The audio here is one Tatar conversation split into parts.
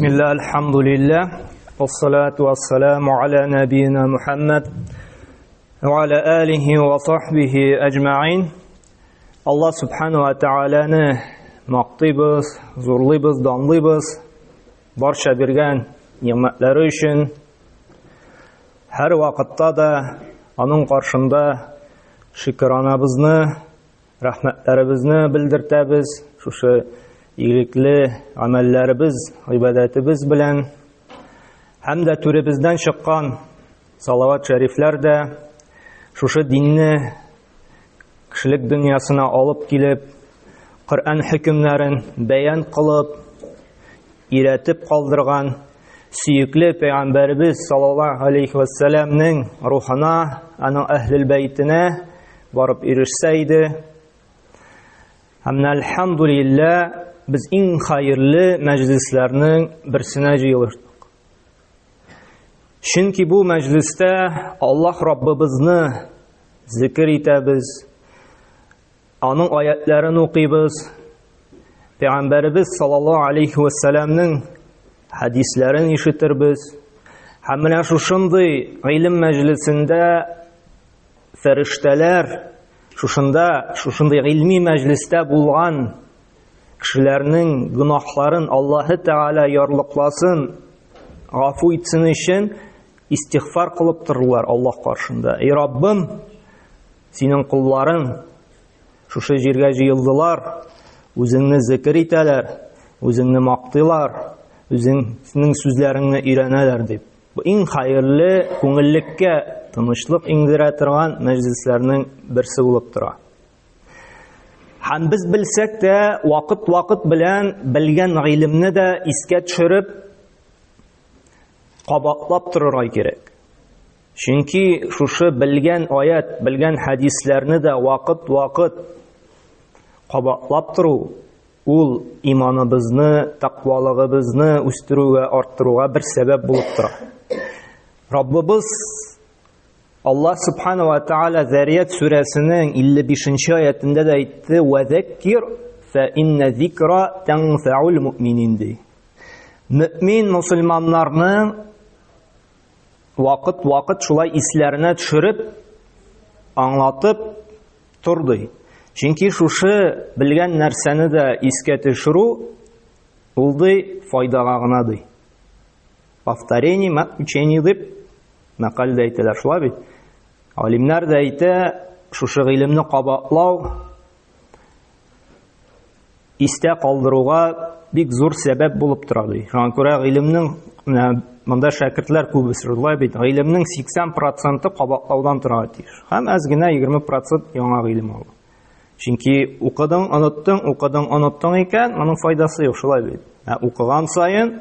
Бисмилла, альхамдулилля, вассалату вассаламу аля набиина Мухаммад, ва аля алихи ва сахбихи әҗмәгыйн. Аллаһ субхану ва тааляны мактыйбыз, зурлыйбыз, данлыйбыз. Барча биргән нигъмәтләре өчен һәр вакытта да аның каршында шөкранабызны, рәхмәтләребезне белдертәбез. Шушы игелекле гамәлләребез, гыйбадәтебез белән һәм дә түребездән чыккан салават шәрифләр дә шушы динне кешелек дөньясына алып килеп, Коръән хөкемнәрен бәян кылып, өйрәтеп калдырган сөекле пәйгамбәребез саллаллаһу алейхи вәссәламнең рухына, аның әһлел бәйтенә барып ирешсә иде. Һәм әлхәмдулилла без иң хәерле мәҗлесләрнең берсенә җыелыштык. Чөнки бу мәҗлестә Аллаһ Раббыбызны зикер итәбез, аның аятларын укыйбыз, Пәйгамбәребез саллаллаһу алейхи вәссәламнең хәдисләрен ишетербез. Һәм менә шушындый гыйлем мәҗлесендә фәрештәләр шушында, шушындый гыйльми мәҗлестә булган кешеләрнең гөнаһларын Аллаһы Тәгалә ярлыкласын, гафу итсен өчен истигъфар кылып торырлар Аллаһ каршында. Эй Раббым, синең колларың шушы җиргә җыелдылар, үзеңне зикер итәләр, үзеңне мактыйлар, үзеңнең сүзләреңне өйрәнәләр дип. Бу иң хәерле, күңеллеккә тынычлык иңдерә торган мәҗлесләрнең берсе булып тора. Һәм без белсәк тә, вакыт-вакыт белән белгән гыйлемне дә искә төшереп, кабатлап торырга кирәк. Чөнки шушы белгән аят, белгән хәдисләрне дә вакыт-вакыт кабатлап тору ул иманыбызны, тәкъвалыгыбызны үстерүгә, арттыруга бер сәбәп булып тора. Раббыбыз Аллаһ Субхану ва Тааля Зарият сүрәсенең 55-нче аятендә дә әйтте: "Ва заккир фа инна зикра танфаул муъминин" ди. Мөмин мусульманнарның вакыт-вакыт шулай исләренә төшереп, аңлатып тор ди. Чөнки шушы белгән нәрсәне дә искә төшерү ул ди файдага гына ди. Повторение мать учение дип мәкаль дә әйтәләр, шулай бит? Алимнәр дә әйтә, шушы гыйлемне кабатлау истә калдыруга бик зур сәбәп булып тора ди. Шуңа күрә гыйлемнең менә монда шәкертләр күбесе шулай бит. Гыйлемнең 80% кабатлаудан тора тиеш. Һәм әз генә 20% яңа гыйлем алу. Чөнки укыдың, оныттың, укыдың, оныттың икән, моның файдасы юк, шулай бит. Ә укыган саен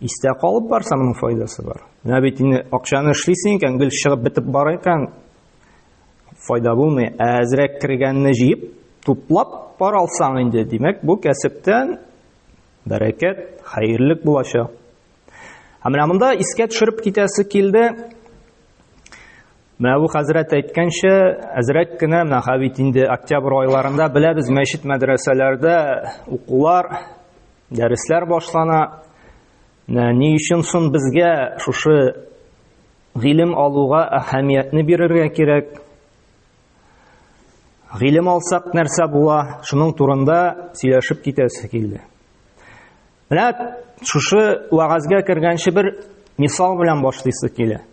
истә калып барса, моның файдасы бар. Менә бит инде акчаны эшлисең икән, гел чыгып бетеп бара икән, файда булмый. Ә әзрәк кергәнне җыеп, туплап бара алсаң инде, димәк, бу кәсептән бәрәкәт, хәерлек булачак. Ә менә монда искә төшереп китәсе килде. Менә бу хәзрәт әйткәнчә, әзрәк кенә менә бит инде октябрь айларында беләбез, мәчет мәдрәсәләрдә укулар, дәресләр башлана. Менә ни өчен соң безгә шушы гыйлем алуга әһәмиятне бирергә кирәк? Гыйлем алсак нәрсә була? Шуның турында сөйләшеп китәсе килде. Менә шушы вәгазьгә кергәнче бер мисал белән башлыйсы килә.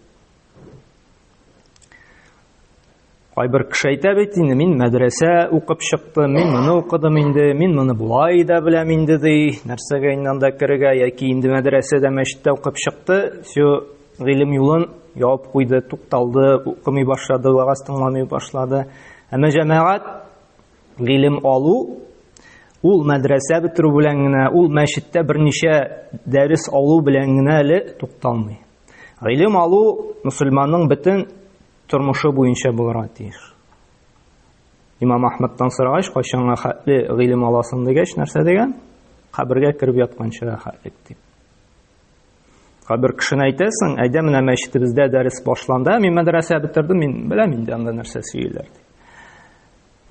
Кайбер кеше әйтә бит инде, мин мәдрәсә укып чыктым, мин моны укыдым инде, мин моны болай да беләм инде ди, нәрсәгә инде анда керергә, яки инде мәдрәсәдә мәчеттә укып чыкты, все, гыйлем юлын ябып куйды, тукталды, укымый башлады, вәгазь тыңламый башлады. Әмма җәмәгать гыйлем алу ул мәдрәсә бетерү белән генә, ул мәчеттә берничә дәрес алу белән генә әле тукталмый. Гыйлем алу мөселманның бөтен тормышы буенча булырга тиеш. Имам Ахмадтан сорагач, кайчанга хәтле гыйлем аласың дигәч, нәрсә дигән? Кабергә кереп ятканчыга хәтлек дип. Кабер кешене әйтәсең, әйдә менә мәчетебездә дәрес башланды, мин мәдрәсә бетердем, мин беләм инде анда нәрсә сөйлиләр дип.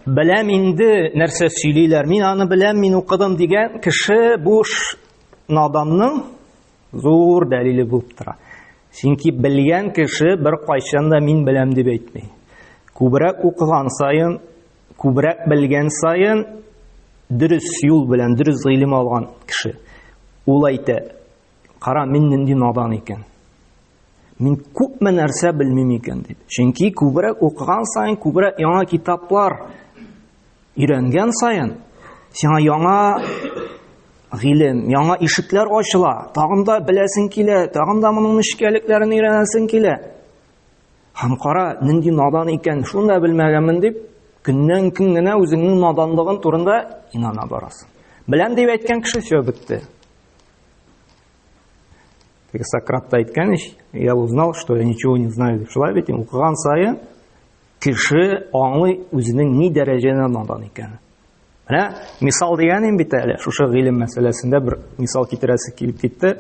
Беләм инде нәрсә сөйлиләр, мин аны беләм, мин укыдым дигән кеше бу наданның зур дәлиле булып тора. Чөнки белгән кеше бер кайчан да мин беләм дип әйтми. Күбрәк укыган саен, күбрәк белгән саен дөрес юл белән дөрес гыйлем алган кеше ул әйтә, кара, мин нинди надан икән. Мин күпме нәрсә белмим икән дип. Чөнки күбрәк укыган саен, күбрәк яңа китаплар өйрәнгән саен, сиңа яңа гыйлем, яңа ишекләр ачыла. Тагын да беләсең килә, тагын да моның нечкәлекләрен өйрәнәсең килә. Һәм кара, нинди надан икән, шуны да белмәгәнмен дип, көннән көн генә үзеңнең наданлыгын турында инана барасың. Беләм дип әйткән кеше все бетте. Теге Сократ та әйткән ич, я узнал, что я ничего не знаю дип. Шулай бит, укыган саен кеше аңлый үзенең ни дәрәҗәдә надан икәнен. Менә мисал дигәнем бит әле, шушы гыйлем мәсьәләсендә бер мисал китерәсе килеп китте.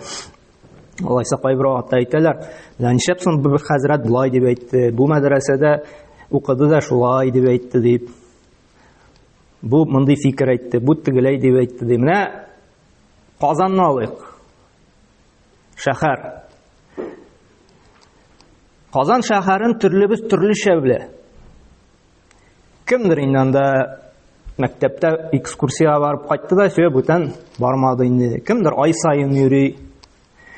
Алайса кайбер вакытта әйтәләр, менә нишләп соң бер хәзрәт болай дип әйтте, бу мәдрәсәдә укыды да шулай дип әйтте дип. Бу мондый фикер әйтте, бу тегеләй дип әйтте дип. Менә Казанны алыйк. Шәһәр. Казан шәһәрен төрлебез төрлечә белә. Кемдер инде анда мәктәптә экскурсиягә барып кайтты да, все, бүтән бармады инде. Кемдер ай саен йөри.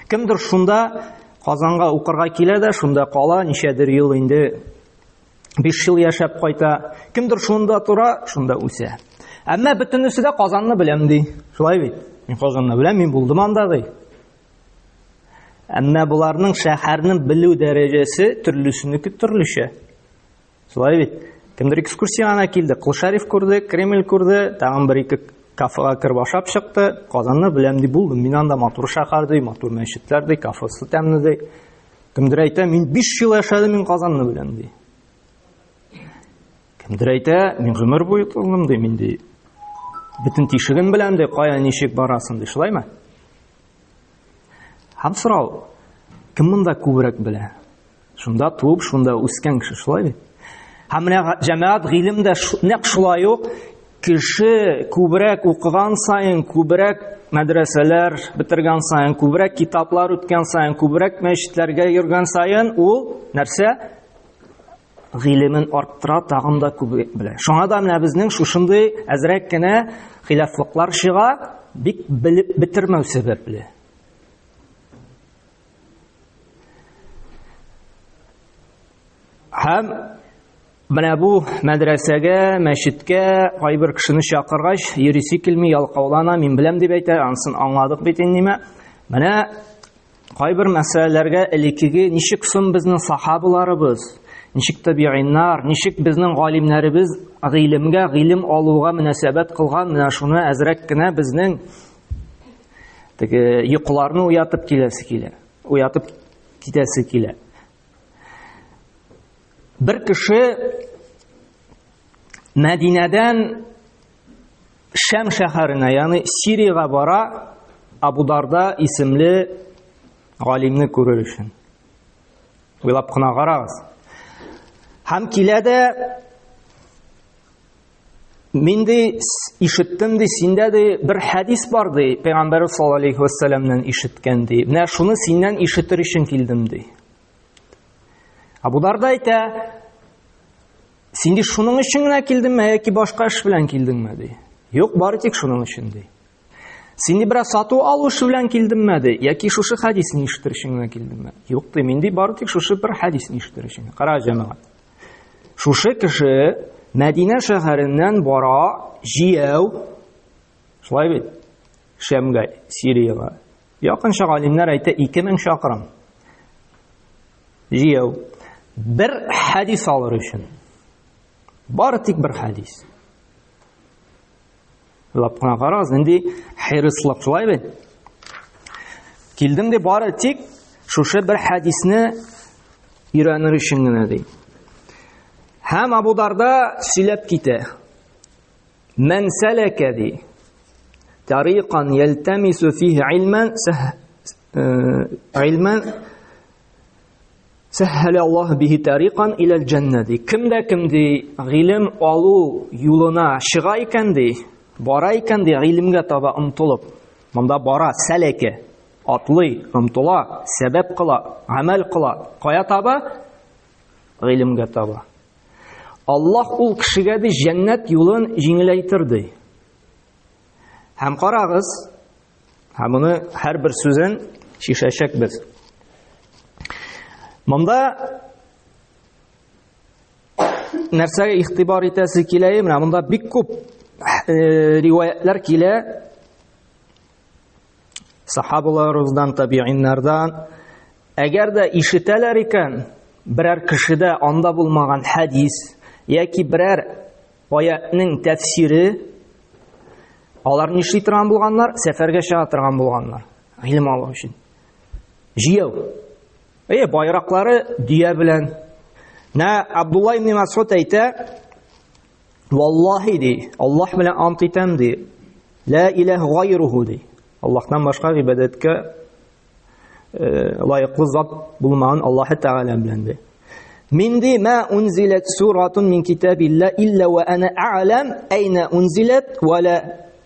Кемдер шунда Казанга укырга килә дә, шунда кала, ничәдер ел инде 5 ел яшәп кайта. Кемдер шунда тора, шунда үсә. Әмма бөтенесе дә Казанны беләм ди. Шулай бит. Мин Казанны беләм, мин булдым анда ди. Әмма боларның шәһәрне белү дәрәҗәсе төрлесенеке төрлечә. Шулай бит. Кемдер экскурсиягә килде, Кол Шәриф күрде, Кремль күрде, тагын бер-ике кафега кереп ашап чыкты. Казанны беләм ди, булдым. Мин анда матур шәһәр ди, матур мәчетләр ди, кафесы тәмле ди. Кемдер әйтә, мин 5 ел яшәдем, мин Казанны беләм ди. Кемдер әйтә, мин гомер буе тордым ди, мин ди. Бөтен тишеген беләм ди, кая ничек барасың ди, шулаймы? Һәм сорау, кем монда күбрәк белә? Шунда туып, шунда үскән кеше, шулай бит? Һәм менә җәмәгать гыйлем дә нәкъ шулай ук кеше күбрәк укыган саен, күбрәк мәдрәсәләр бетергән саен, күбрәк китаплар үткән саен, күбрәк мәчетләргә йөргән саен, ул нәрсә? Гыйлемен арттыра, тагын да күбрәк белә. Шуңа да менә безнең шушындый әзрәк кенә хилафлыклар чыга, бик белеп бетермәү сәбәпле. Һәм менә бу мәдрәсәгә, мәчеткә кайбер кешене чакыргач, йөрисе килми, ялкаулана, мин беләм дип әйтә, анысын аңладык бит инде ниме. Менә кайбер мәсьәләләргә элеккеге ничек соң безнең сахабаларыбыз, ничек табигыйннар, ничек безнең галимнәребез гыйлемгә, гыйлем алуга мөнәсәбәт кылган, менә шуны әзрәк кенә безнең теге йокыларны уятып киләсе килә, уятып китәсе килә. Бер кеше Мәдинәдән Шәм шәһәренә, ягъни Сириягә бара, Абу Дарда исемле галимне күрер өчен. Уйлап кына карагыз. Һәм килә дә Мин ди ишеттем ди, синдә ди бер хәдис бар ди, Пәйгамбәр саллаллаһу алейхи вәссәламнән ишеткән ди. Менә шуны синнән ишетер өчен килдем ди. Абу Дарда әйтә, син ди шуның өчен генә килдеңме яки башка эш белән килдеңме ди. Юк, бары тик шуның өчен ди. Син ди бераз сату алу эше белән килдеңме ди, яки шушы хәдисне ишетер өчен генә килдеңме? Юк ди, мин ди бары тик шушы бер хәдисне ишетер өчен. Кара җәмәгать. Шушы кеше Мәдинә шәһәреннән бара җияү, шулай бит, Шәмгә, Сириягә. Якынча галимнәр әйтә 2000 чакрым. Җияү. Бер хәдис алыр өчен. Бары тик бер хәдис. Уйлап кына карагыз, нинди хирыслык, шулай бит? Килдем ди, бары тик шушы бер хәдисне өйрәнер өчен генә ди. Һәм Абу Дарда сөйләп китә. Мән сәләкә ди. Тариқан ялтамису фихи илман илман Сәһһәлә Аллаһ бихи тариқан иләл җәннә ди. Кем дә кем ди гыйлем алу юлына чыга икән ди, бара икән ди гыйлемгә таба омтылып. Монда бара сәләкә, атлый, омтыла, сәбәп кыла, гамәл кыла. Кая таба? Гыйлемгә таба. Аллаһ ул кешегә ди җәннәт юлын җиңеләйтер ди. Һәм карагыз, һәм моны һәрбер сүзен чишәчәкбез. Монда нәрсәгә игътибар итәсе килә, менә монда бик күп э, риваятлар килә сахабаларыбыздан, табииннардан. Әгәр дә ишетәләр икән, берәр кешедә анда булмаган хәдис яки берәр аятның тәфсире, алар нишли торган булганнар? Сәфәргә чыга торган булганнар. Гыйлем алу өчен. Җияү. Әйе, байраклары дөя белән. Нә Абдулла ибн Масуд әйтә, Валлаһи ди, Аллаһ белән ант итәм ди. Ла илаһ гайруху ди. Аллаһтан башка гыйбадәткә э, лаеклы зат булмаган Аллаһ Тәгалә белән ди. Мин ди, ма унзилат суратун мин китабилла илла ва ана а'лам айна унзилат ва ла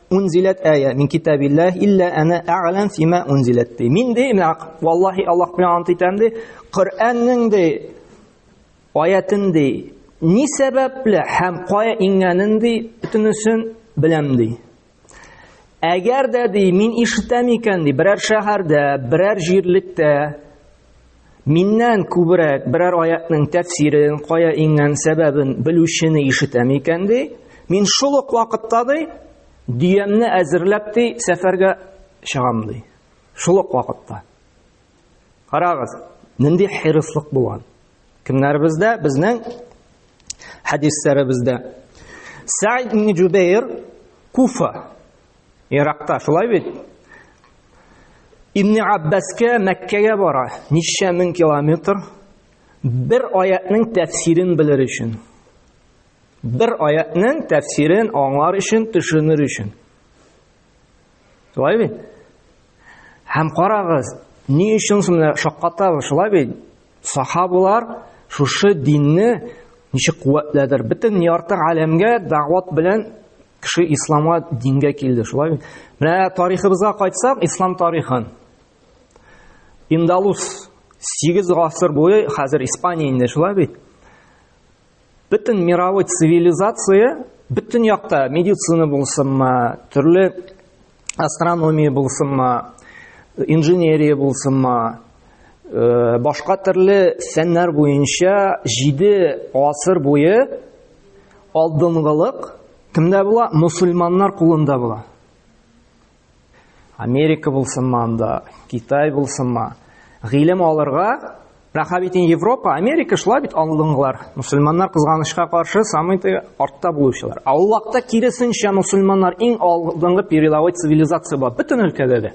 унзилат ая мин китабиллах илла ана а'лам фима унзилат ди. Мин ди, менә валлаһи Аллаһ белән ант итәм ди, Коръәннең ди аятын ди, ни сәбәпле һәм кая иңгәнен ди, бөтенесен беләм ди. Әгәр дә ди, мин ишетәм икән ди, берәр шәһәрдә, берәр җирлектә миннән күбрәк берәр аятның тәфсирен, кая иңгән сәбәбен белүчене ишетәм икән ди, мин шул ук вакытта ди, дөямне әзерләп ди, сәфәргә чыгам ди. Шул ук вакытта. Карагыз, нинди хирыслык булган. Кемнәребездә? Безнең хәдисләребездә. Сәид ибн Җубәйр Куфа, Иракта, шулай бит? Ибн Аббаска Мәккәгә бара, ничә мең километр бер аятның тәфсирен белер өчен. Бер аятның тәфсирен аңлар өчен, төшенер өчен. Шулай бит? Һәм карагыз, ни өчен соң менә шаккатабыз, шулай бит? Сахабалар шушы динне ничек куәтләдер. Бөтен ярты галәмгә дәгъват белән кеше исламга, дингә килде, шулай бит? Менә тарихыбызга кайтсак, ислам тарихын. Индалус 8 гасыр буе, хәзер Испания инде, шулай бит? Бөтен мировой цивилизация, бөтен якта медицина булсынмы, төрле астрономия булсынмы, инженерия булсынмы, э, башка төрле фәннәр буенча 7 гасыр буе алдынгылык кемдә була? Мусульманнар кулында була. Америка булсынмы анда, Китай булсынмы, гыйлем алырга Рәхә бит Европа, Америка шулай бит алдынгылар. Мусульманнар кызганычка каршы самый артта булучылар. Ә ул вакытта киресенчә мусульманнар иң алдынгы передовой цивилизация була бөтен өлкәдә дә.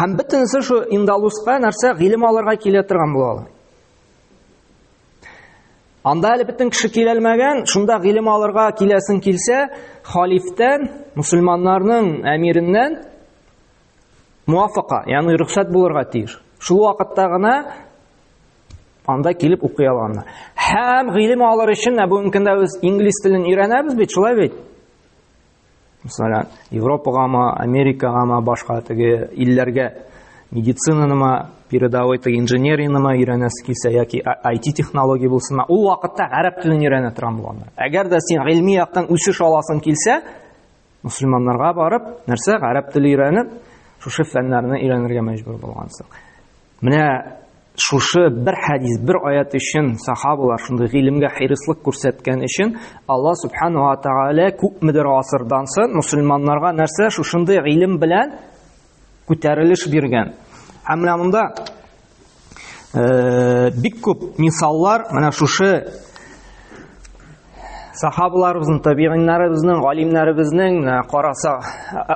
Һәм бөтенесе шу Индалуска нәрсә гыйлем алырга килә торган булалар. Анда әле бөтен кеше киләлмәгән, шунда гыйлем алырга киләсең килсә, халифтән, мусульманнарның әмиреннән муафака, ягъни рөхсәт булырга тиеш. Шул вакытта гына анда килеп укый алганнар. Һәм гыйлем алыр өчен, ә бүгенге көндә без инглиз телен өйрәнәбез бит, шулай бит? Мәсәлән, Европагамы, Америкагамы, башка теге илләргә медицинанымы, передовой теге инженериянымы өйрәнәсе килсә яки IT технология булсынмы, ул вакытта гарәп телен өйрәнә торган булганнар. Әгәр дә син гыйльми яктан үсеш аласың килсә, мусульманнарга барып, нәрсә, гарәп теле өйрәнеп, шушы фәннәрне өйрәнергә мәҗбүр булгансың. Менә шушы бер хәдис, бер аят өчен сахабалар шундый гыйлемгә хирыслык күрсәткән өчен Алла субхану ва тааля күпмедер гасырдан соң мусульманнарга нәрсә шушындый гыйлем белән күтәрелеш биргән. Һәм менә монда э, бик күп мисаллар менә шушы Сахабаларыбызның, табигыйннарыбызның, галимнәребезнең, караса,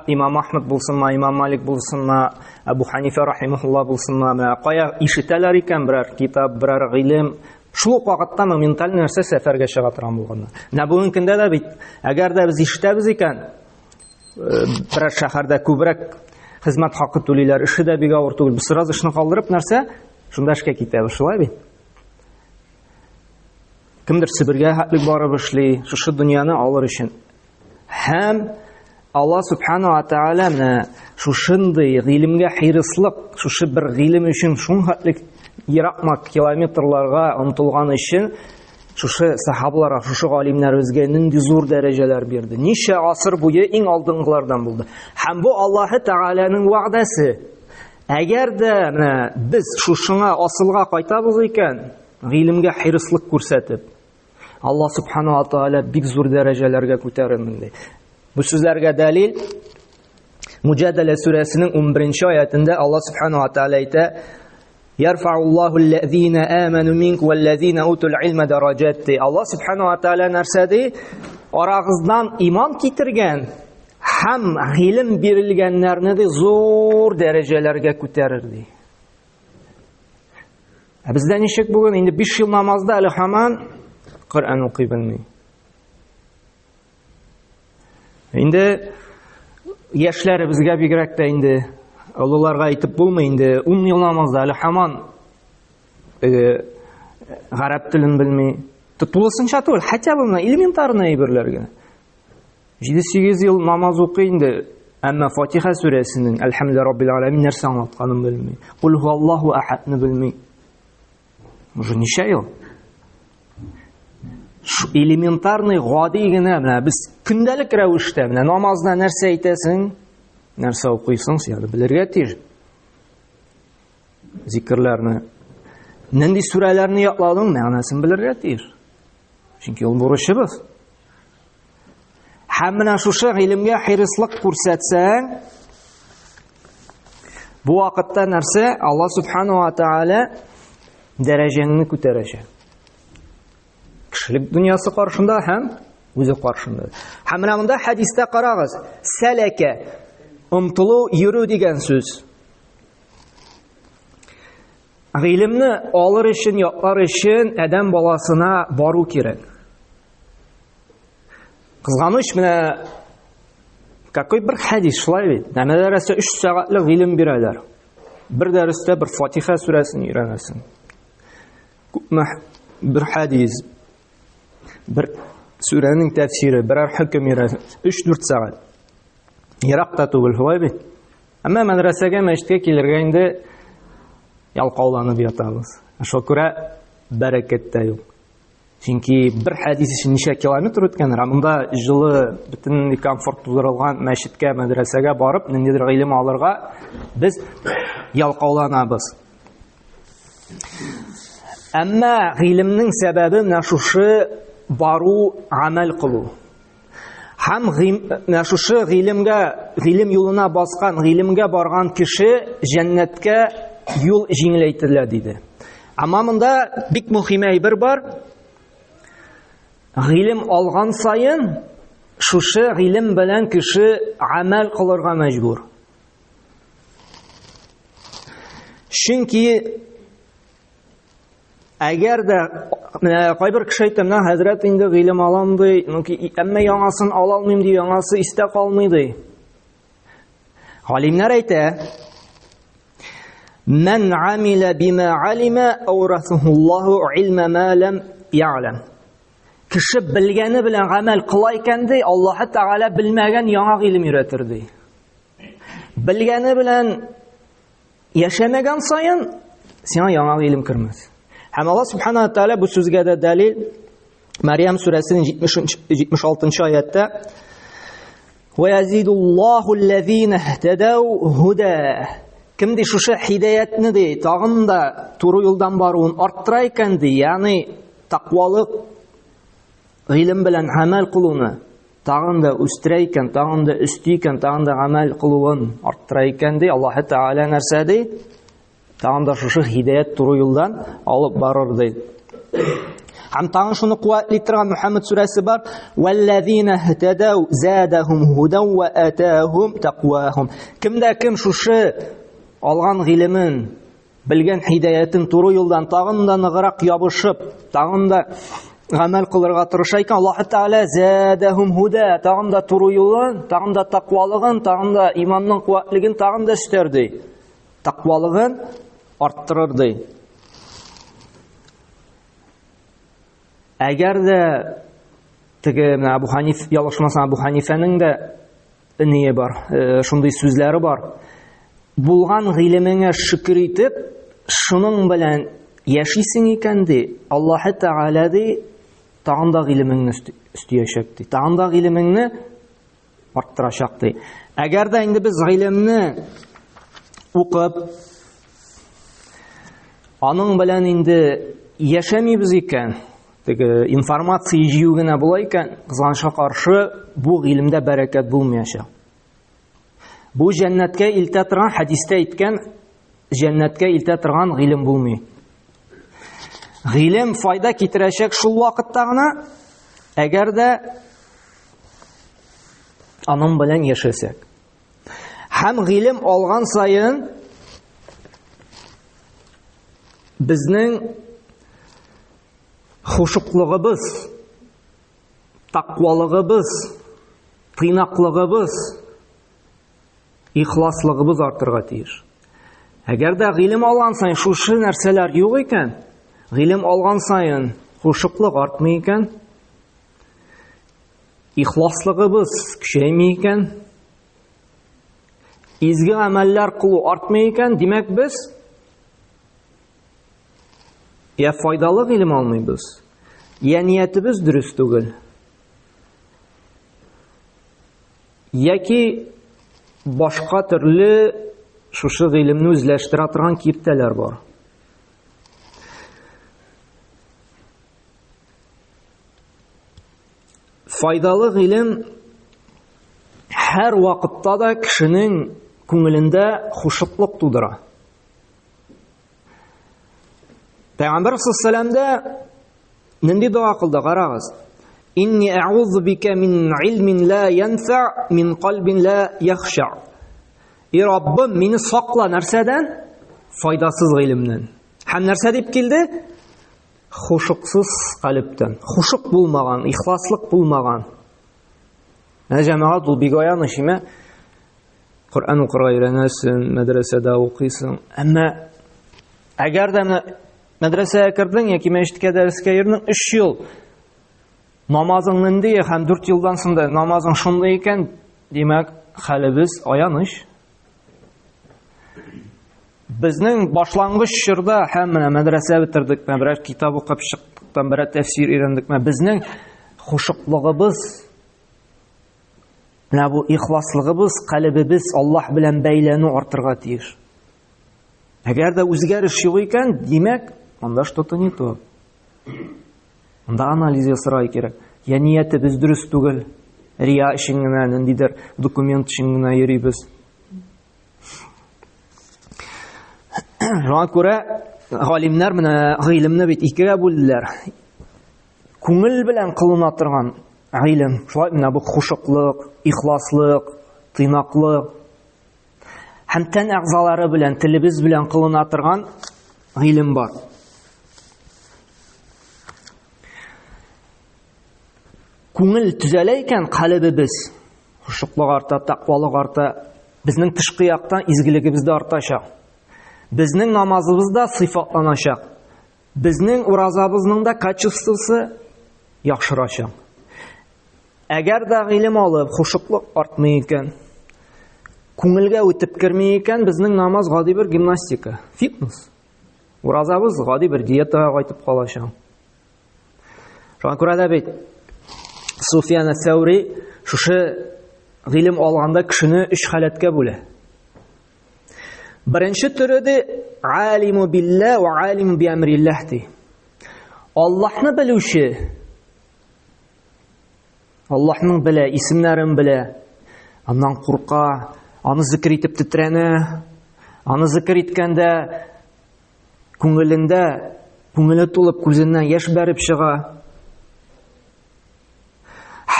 Имам Ахмад булсынмы, Имам Малик булсынмы, Әбу Ханифа рахимахулла булсынмы, менә кая ишетәләр икән берәр китап, берәр гыйлем, шул ук вакытта моменталь нәрсә сәфәргә чыга торган булганнар. Менә бүгенге көндә дә бит, әгәр дә без ишетәбез икән, э, берәр шәһәрдә күбрәк хезмәт хакы түлиләр, эше дә бик авыр түгел. Без сразу эшне калдырып нәрсә, шунда эшкә китәбез, шулай бит? Кемдер Себергә хәтлек барып эшли, шушы дөньяны алыр өчен. Һәм Алла субхана ва тааля менә шушындый гыйлемгә хирыслык, шушы бер гыйлем өчен шунхәтлек еракма километрларга омтылган өчен шушы сахабаларга, шушы галимнәребезгә нинди зур дәрәҗәләр бирде. Ничә гасыр буе иң алдынгылардан булды. Һәм бу Аллаһы Тәгаләнең вәгъдәсе. Әгәр дә менә без шушыңа асылга кайтабыз икән, гыйлемгә хирыслык күрсәтеп, Алла субхана ва тааля бик зур дәрәҗәләргә күтәрермен ди. Бу сүзләргә дәлил Муҗадәлә сүрәсенең 11 аятында Алла субхана ва тааля әйтә: Ярфауллаһу аллазина аману минкум валлазина утул илма дараҗат. Алла субхана ва тааля нәрсә ди? Арагыздан иман китергән һәм гыйлем бирелгәннәрне ди зур дәрәҗәләргә күтәрер ди. Ә бездә ничек бүген? Инде 5 ел намазда әле һаман Коръән укый белми. Инде яшьләребезгә бигрәк тә инде олыларга әйтеп булмый инде 10 ел намазда әле һаман э, гарәп телен белми. Тулысынча түгел, хотя бы элементарный әйберләр генә. 7-8 ел намаз укый инде, әмма Фатиха сүрәсенең Әлхәмдүлилләһи раббил аләмин нәрсә аңлатканын белми. Кул хуаллаһу ахадны белми. Уже ничә ел? Шу элементарный гади генә менә без көндәлек рәвештә менә намазда нәрсә әйтәсең, нәрсә укыйсың, син аны белергә тиеш. Зикерләрне. Нинди сүрәләрне ятладың, мәгънәсен белергә тиеш. Чөнки ул бурычыбыз. Һәм менә шушы гыйлемгә хирыслык күрсәтсәң, бу вакытта нәрсә? Алла субхану ва тааля дәрәҗәңне күтәрәчәк. Кешелек дөньясы каршында һәм үзе каршында. Һәм менә монда хәдистә карагыз, сәләкә омтылу, йөрү дигән сүз. Гыйлемне алыр өчен, яклар өчен адәм баласына бару кирәк. Кызганыч, менә какой бер хәдис шулай бит. Менә мәдрәсә 3 сәгатьлек гыйлем бирәләр. Бер дәрестә бер Фатиха сүрәсен өйрәнәсең. Күпме бер хәдис, бер сүрәнең тәфсире, берәр хөкем өйрәнәсең. 3-4 сәгать. Ерак та түгел, шулай бит. Әмма мәдрәсәгә, мәчеткә килергә инде ялкауланып ятабыз. Шуңа күрә бәрәкәт тә юк. Чөнки бер хәдис өчен ничә километр үткән, ә монда җылы, бөтен комфорт тудырылган мәчеткә, мәдрәсәгә барып, ниндидер гыйлем алырга без ялкауланабыз. Әмма гыйлемнең сәбәбе менә шушы бару, гамәл кылу. Һәм менә шушы гыйлемгә, гыйлем юлына баскан, гыйлемгә барган кеше җәннәткә юл җиңеләйтелә диде. Әмма монда бик мөһим әйбер бар. Гыйлем алган саен шушы гыйлем белән кеше гамәл кылырга мәҗбүр. Чөнки Әгәр дә менә кайбер кеше әйтә, менә хәзрәт инде гыйлем алам ди, әмма яңасын ала алмыйм ди, яңасы истә калмый ди. Галимнәр әйтә, Мән амила бима алима ауратухуллаху илма ма лам я'лам. Кеше белгәне белән гамәл кыла икән ди, Аллаһ Тәгалә белмәгән яңа гыйлем өйрәтер ди. Белгәне белән Яшәмәгән саен сиңа яңа гыйлем кермәс. Һәм Аллаһ субхана ва тааля бу сүзгә дә дәлил Мәрьям сүрәсенең 76 аятта Ва язидуллаху аллазина иһтадау һуда. Кем ди шушы һидаятны ди, тагын да туры юлдан баруын арттыра икән ди, ягъни тәкъвалык гыйлем белән гамәл кылуны тагын да үстерә икән, тагын да өсти икән, тагын да гамәл кылуын арттыра икән ди, Аллаһы Тәгалә нәрсә ди? Тагын да шушы һидаят туры юлдан алып барыр ди. Һәм тагын шуны куәтли торган Мөхәммәд сүрәсе бар. Валлазина иһтадау задахум һудан ва атахум тaqвахум. Кемдә кем шушы алган гыйлемен Белгән һидаятен туры юлдан тагын да ныграк ябышып, тагын да гамәл кылырга тырыша икән, Аллаһ Тәгалә зәдәһум һудә, тагын да туры юлын, тагын да тәкъвалыгын, тагын да иманның куәтлеген тагын да өстәр ди. Тәкъвалыгын арттырыр ди. Әгәр дә теге менә Абу Ханиф ялгышмасам, Абу Ханифәнең дә ние бар, шундый сүзләре бар. Булган гыйлемеңә шөкер итеп, шуның белән яшисең икән ди, Аллаһы Тәгалә ди, тагын да гыйлемеңне өстиячәк ди. Тагын да гыйлемеңне арттырачак ди. Әгәр дә инде без гыйлемне укып, аның белән инде яшәмибез икән, теге информация җыю генә була икән, кызганычка каршы, бу гыйлемдә бәрәкәт булмаячак. Бу җәннәткә илтә торган хәдистә әйткән җәннәткә илтә торган гыйлем булмый. Гыйлем файда китерәчәк шул вакытта гына, әгәр дә аның белән яшәсәк. Һәм гыйлем алган саен безнең хушуклыгыбыз, тақвалыгыбыз, тыйнаклыгыбыз, ихласлыгыбыз артырга тиеш. Әгәр дә гыйлем алган саен шушы нәрсәләр юк икән, гыйлем алган саен хушуклык артмый икән, ихласлыгыбыз көчәйми икән, изге гамәлләр кылу артмый икән, димәк без я файдалы гыйлем алмыйбыз, я ниятебез дөрес түгел, яки башка төрле шушы гыйлемне үзләштерә торган киртәләр бар. Файдалы гыйлем һәр вакытта да кешенең күңелендә хушыклык тудыра. Пәйгамбәр саллаллаху нинди дога кылды, карагыз. Инни а'узу бика мин илмин ла янфа, мин кальбин ла яхша. И Раббым, мине сакла нәрсәдән? Файдасыз гыйлемнән. Һәм нәрсә дип килде? Хушуксыз калептән. Хушук булмаган, ихласлык булмаган. Менә җәмәгать ул бик аяныч, име? Коръән укырга өйрәнәсең, мәдрәсәдә укыйсың. Әмма әгәр дә менә мәдрәсәгә кердең яки мәчеткә дәрескә йөрдең 3 ел намазың нинди һәм 4 елдан соң да намазың шундый икән, димәк, хәлебез аяныч. Безнең башлангыч чорда һәм менә мәдрәсә бетердек, менә берәр китап укып чыктык, берәр тәфсир өйрәндек, менә безнең хушыклыгыбыз Менә бу ихласлыгыбыз, калебебез Аллаһ белән бәйләнү артырга тиеш. Әгәр дә үзгәреш юк икән, димәк, монда что-то не то. Монда анализ ясарга кирәк. Я ниятебез дөрес түгел, рия өчен генә, ниндидер документ өчен генә йөрибез. Шуңа күрә галимнәр менә гыйлемне бит икегә бүлделәр. Күңел белән кылына торган гыйлем, шулай менә бу хушыклык, ихласлык, тыйнаклык һәм тән әгъзалары белән, телебез белән кылына торган гыйлем бар. Күңел төзәлә икән, калебебез хушыклык арта, тәкъвалык арта, безнең тышкы яктан изгелегебез дә артачак. Безнең намазыбыз да сыйфатланачак. Безнең уразабызның да качествосы яхшырачак. Әгәр дә гыйлем алып, хушыклык артмый икән, күңелгә үтеп керми икән, безнең намаз гади бер гимнастика, фитнес. Уразабыз гади бер диетага кайтып калачак. Шуңа күрә дә бит Суфиян Сәүри шушы гыйлем алганда кешене өч халәткә бүлә. Беренче төре ди алиму билла ва алиму би амриллах ди. Аллаһны белүче Аллаһның белә, исемнәрен белә, аннан курка, аны зикр итеп тетрәнә, аны зикр иткәндә күңелендә күңеле тулып күзеннән яшь бәреп чыга.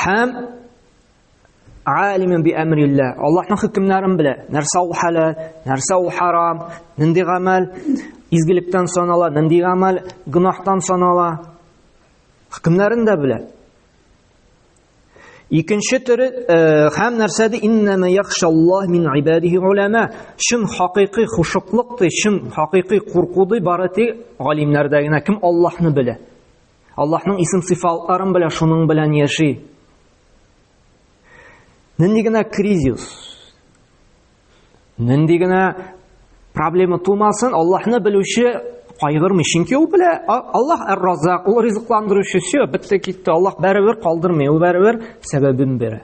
Һәм Алимун би әмрилла. Аллаһның хөкемнәрен белә. Нәрсә ул хәләл, нәрсә ул харам, нинди гамәл изгелектән санала, нинди гамәл гөнаһтан санала. Хөкемнәрен дә белә. Икенче төре э, һәм нәрсә ди? Иннама яхшаллаһ мин ибадихи улама. Чын хакыйкый хушыклык ди, чын хакыйкый курку ди бары тик галимнәрдә генә. Кем Аллаһны белә? Аллаһның исем сыйфатларын белә, шуның белән яши. Нинди генә кризис, нинди генә проблема тумасын, Аллаһны белүче кайгырмый. Чөнки ул белә, Аллаһ әр-Раззак, ул ризыкландыручы, все, бетте китте. Аллаһ барыбер калдырмый, ул барыбер сәбәбен бирә.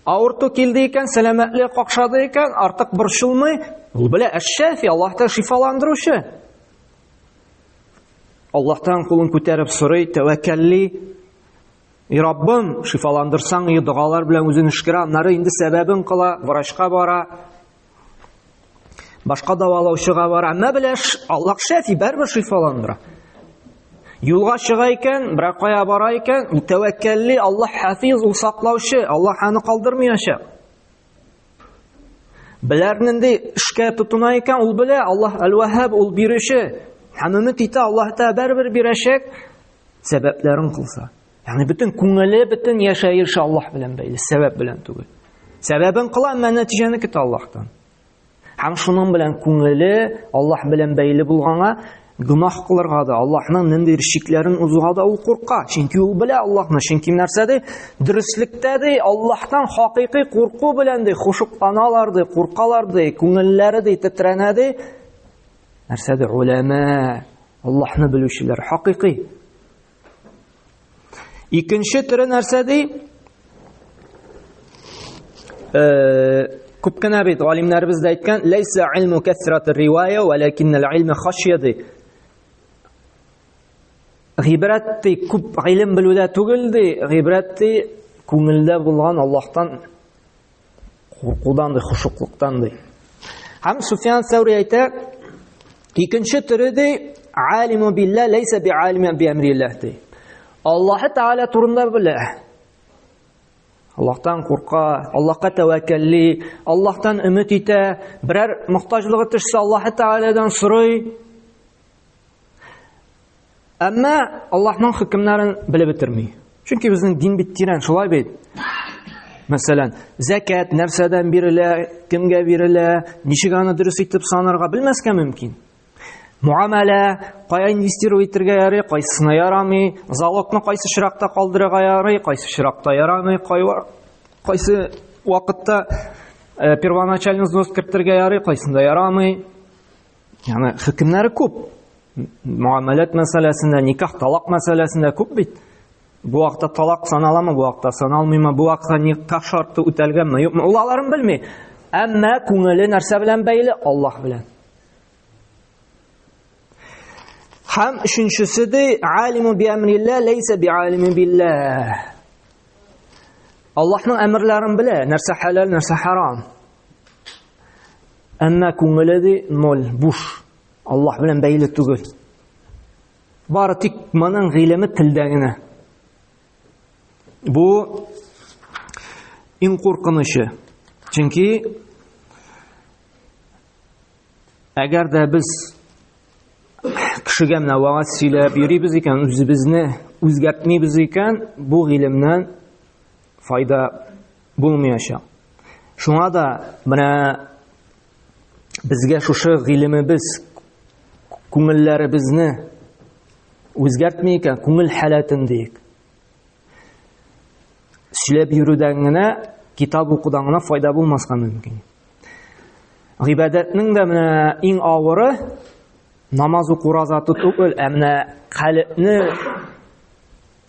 Авырту килде икән, сәламәтлеге какшады икән, артык борчылмый. Ул белә, әш-Шафи, Аллаһ та шифаландыручы. Аллаһтан кулын күтәреп сорый, тәвәккәлли. И Раббым, шифаландырсаң, и догалар белән үзен өшкерә, аннары инде сәбәбен кыла, врачка бара, башка дәвалаучыга бара. Әмма белә, Аллаһ шәфи, барыбер шифаландыра. Юлга чыга икән, берәр кая бара икән, ул тәвәккәлли, Аллаһ хафиз, ул саклаучы, Аллаһ аны калдырмаячак. Беләр нинди эшкә тотына икән, ул белә, Аллаһ әл-Ваһһаб, ул бирүче. Һәм өмет итә, Аллаһ Тәгалә барыбер бирәчәк, сәбәпләрен кылса. Ягъни бөтен күңеле, бөтен яшәеше Аллаһ белән бәйле, сәбәп белән түгел. Сәбәбен кыла, әмма нәтиҗәне көтә Аллаһтан. Һәм шуның белән күңеле Аллаһ белән бәйле булганга, гөнаһ кылырга да, Аллаһның ниндидер чикләрен узуга да ул курка. Чөнки ул белә Аллаһны. Чөнки нәрсә ди? Дөреслектә ди, Аллаһтан хакыйкый курку белән ди, хушукланалар ди, куркалар ди, күңелләре ди, тетрәнә ди. Нәрсә ди? Уләмә, Аллаһны белүчеләр, хакыйкый. Икенче төре нәрсә ди? Э, күп кенә бит галимнәребез дә әйткән, ләйсә илму кәсратыр ривая, вәләкиннәл илме хашия ди. Гыйбрәт ди, күп гыйлем белүдә түгел ди, гыйбрәт ди, күңелдә булган Аллаһтан Куркудан ди, хушуклыктан ди. Һәм Суфьян Сәүри әйтә, икенче төре ди, алиму билла ләйсә би алима би әмрилләһ ди. Аллаһ Тәгалә турында белә. Аллаһтан курка, Аллаһка тәвәккәлли, Аллаһтан өмет итә, берәр мохтаҗлыгы төшсә, Аллаһ Тәгаләдән сорый. Әмма Аллаһның хөкемнәрен белеп бетерми. Чөнки безнең дин бит тирән, шулай бит. Мәсәлән, зәкят нәрсәдән бирелә, кемгә бирелә, ничек аны дөрес итеп санарга белмәскә мөмкин. Муамәлә, кая инвестировать итәргә ярый, кайсысына ярамый, залогны кайсы очракта калдырырга ярый, кайсы очракта ярамый, кайсы вакытта э, первоначальный взнос кертергә ярый, кайсында ярамый. Ягъни хөкемнәре күп. Муамәләт мәсьәләсендә, никах, талак мәсьәләсендә күп бит. Бу вакытта талак саналамы, бу вакытта саналмыймы, бу вакытта никах шарты үтәлгәнме, юкмы? Ул аларын белми. Әмма күңеле нәрсә белән бәйле? Аллаһ белән. Һәм өченчесе ди, алиму би әмрилла, ләйсә би алими билләһ. Аллаһның әмерләрен белә, нәрсә хәләл, нәрсә харам. Әмма күңеле ди ноль, буш. Аллаһ белән бәйле түгел. Бары тик моның гыйлеме телдә генә. Бу иң куркынычы. Чөнки әгәр дә без кешегә менә вәгазь сөйләп йөрибез икән, үзебезне үзгәртмибез икән, бу гыйлемнән файда булмаячак. Шуңа да менә безгә шушы гыйлемебез күңелләребезне үзгәртми икән, күңел халәтен диек. Сөйләп йөрүдән генә, китап укудан гына файда булмаска мөмкин. Гыйбадәтнең дә менә иң авыры намаз уку, ураза тоту түгел, ә менә калебне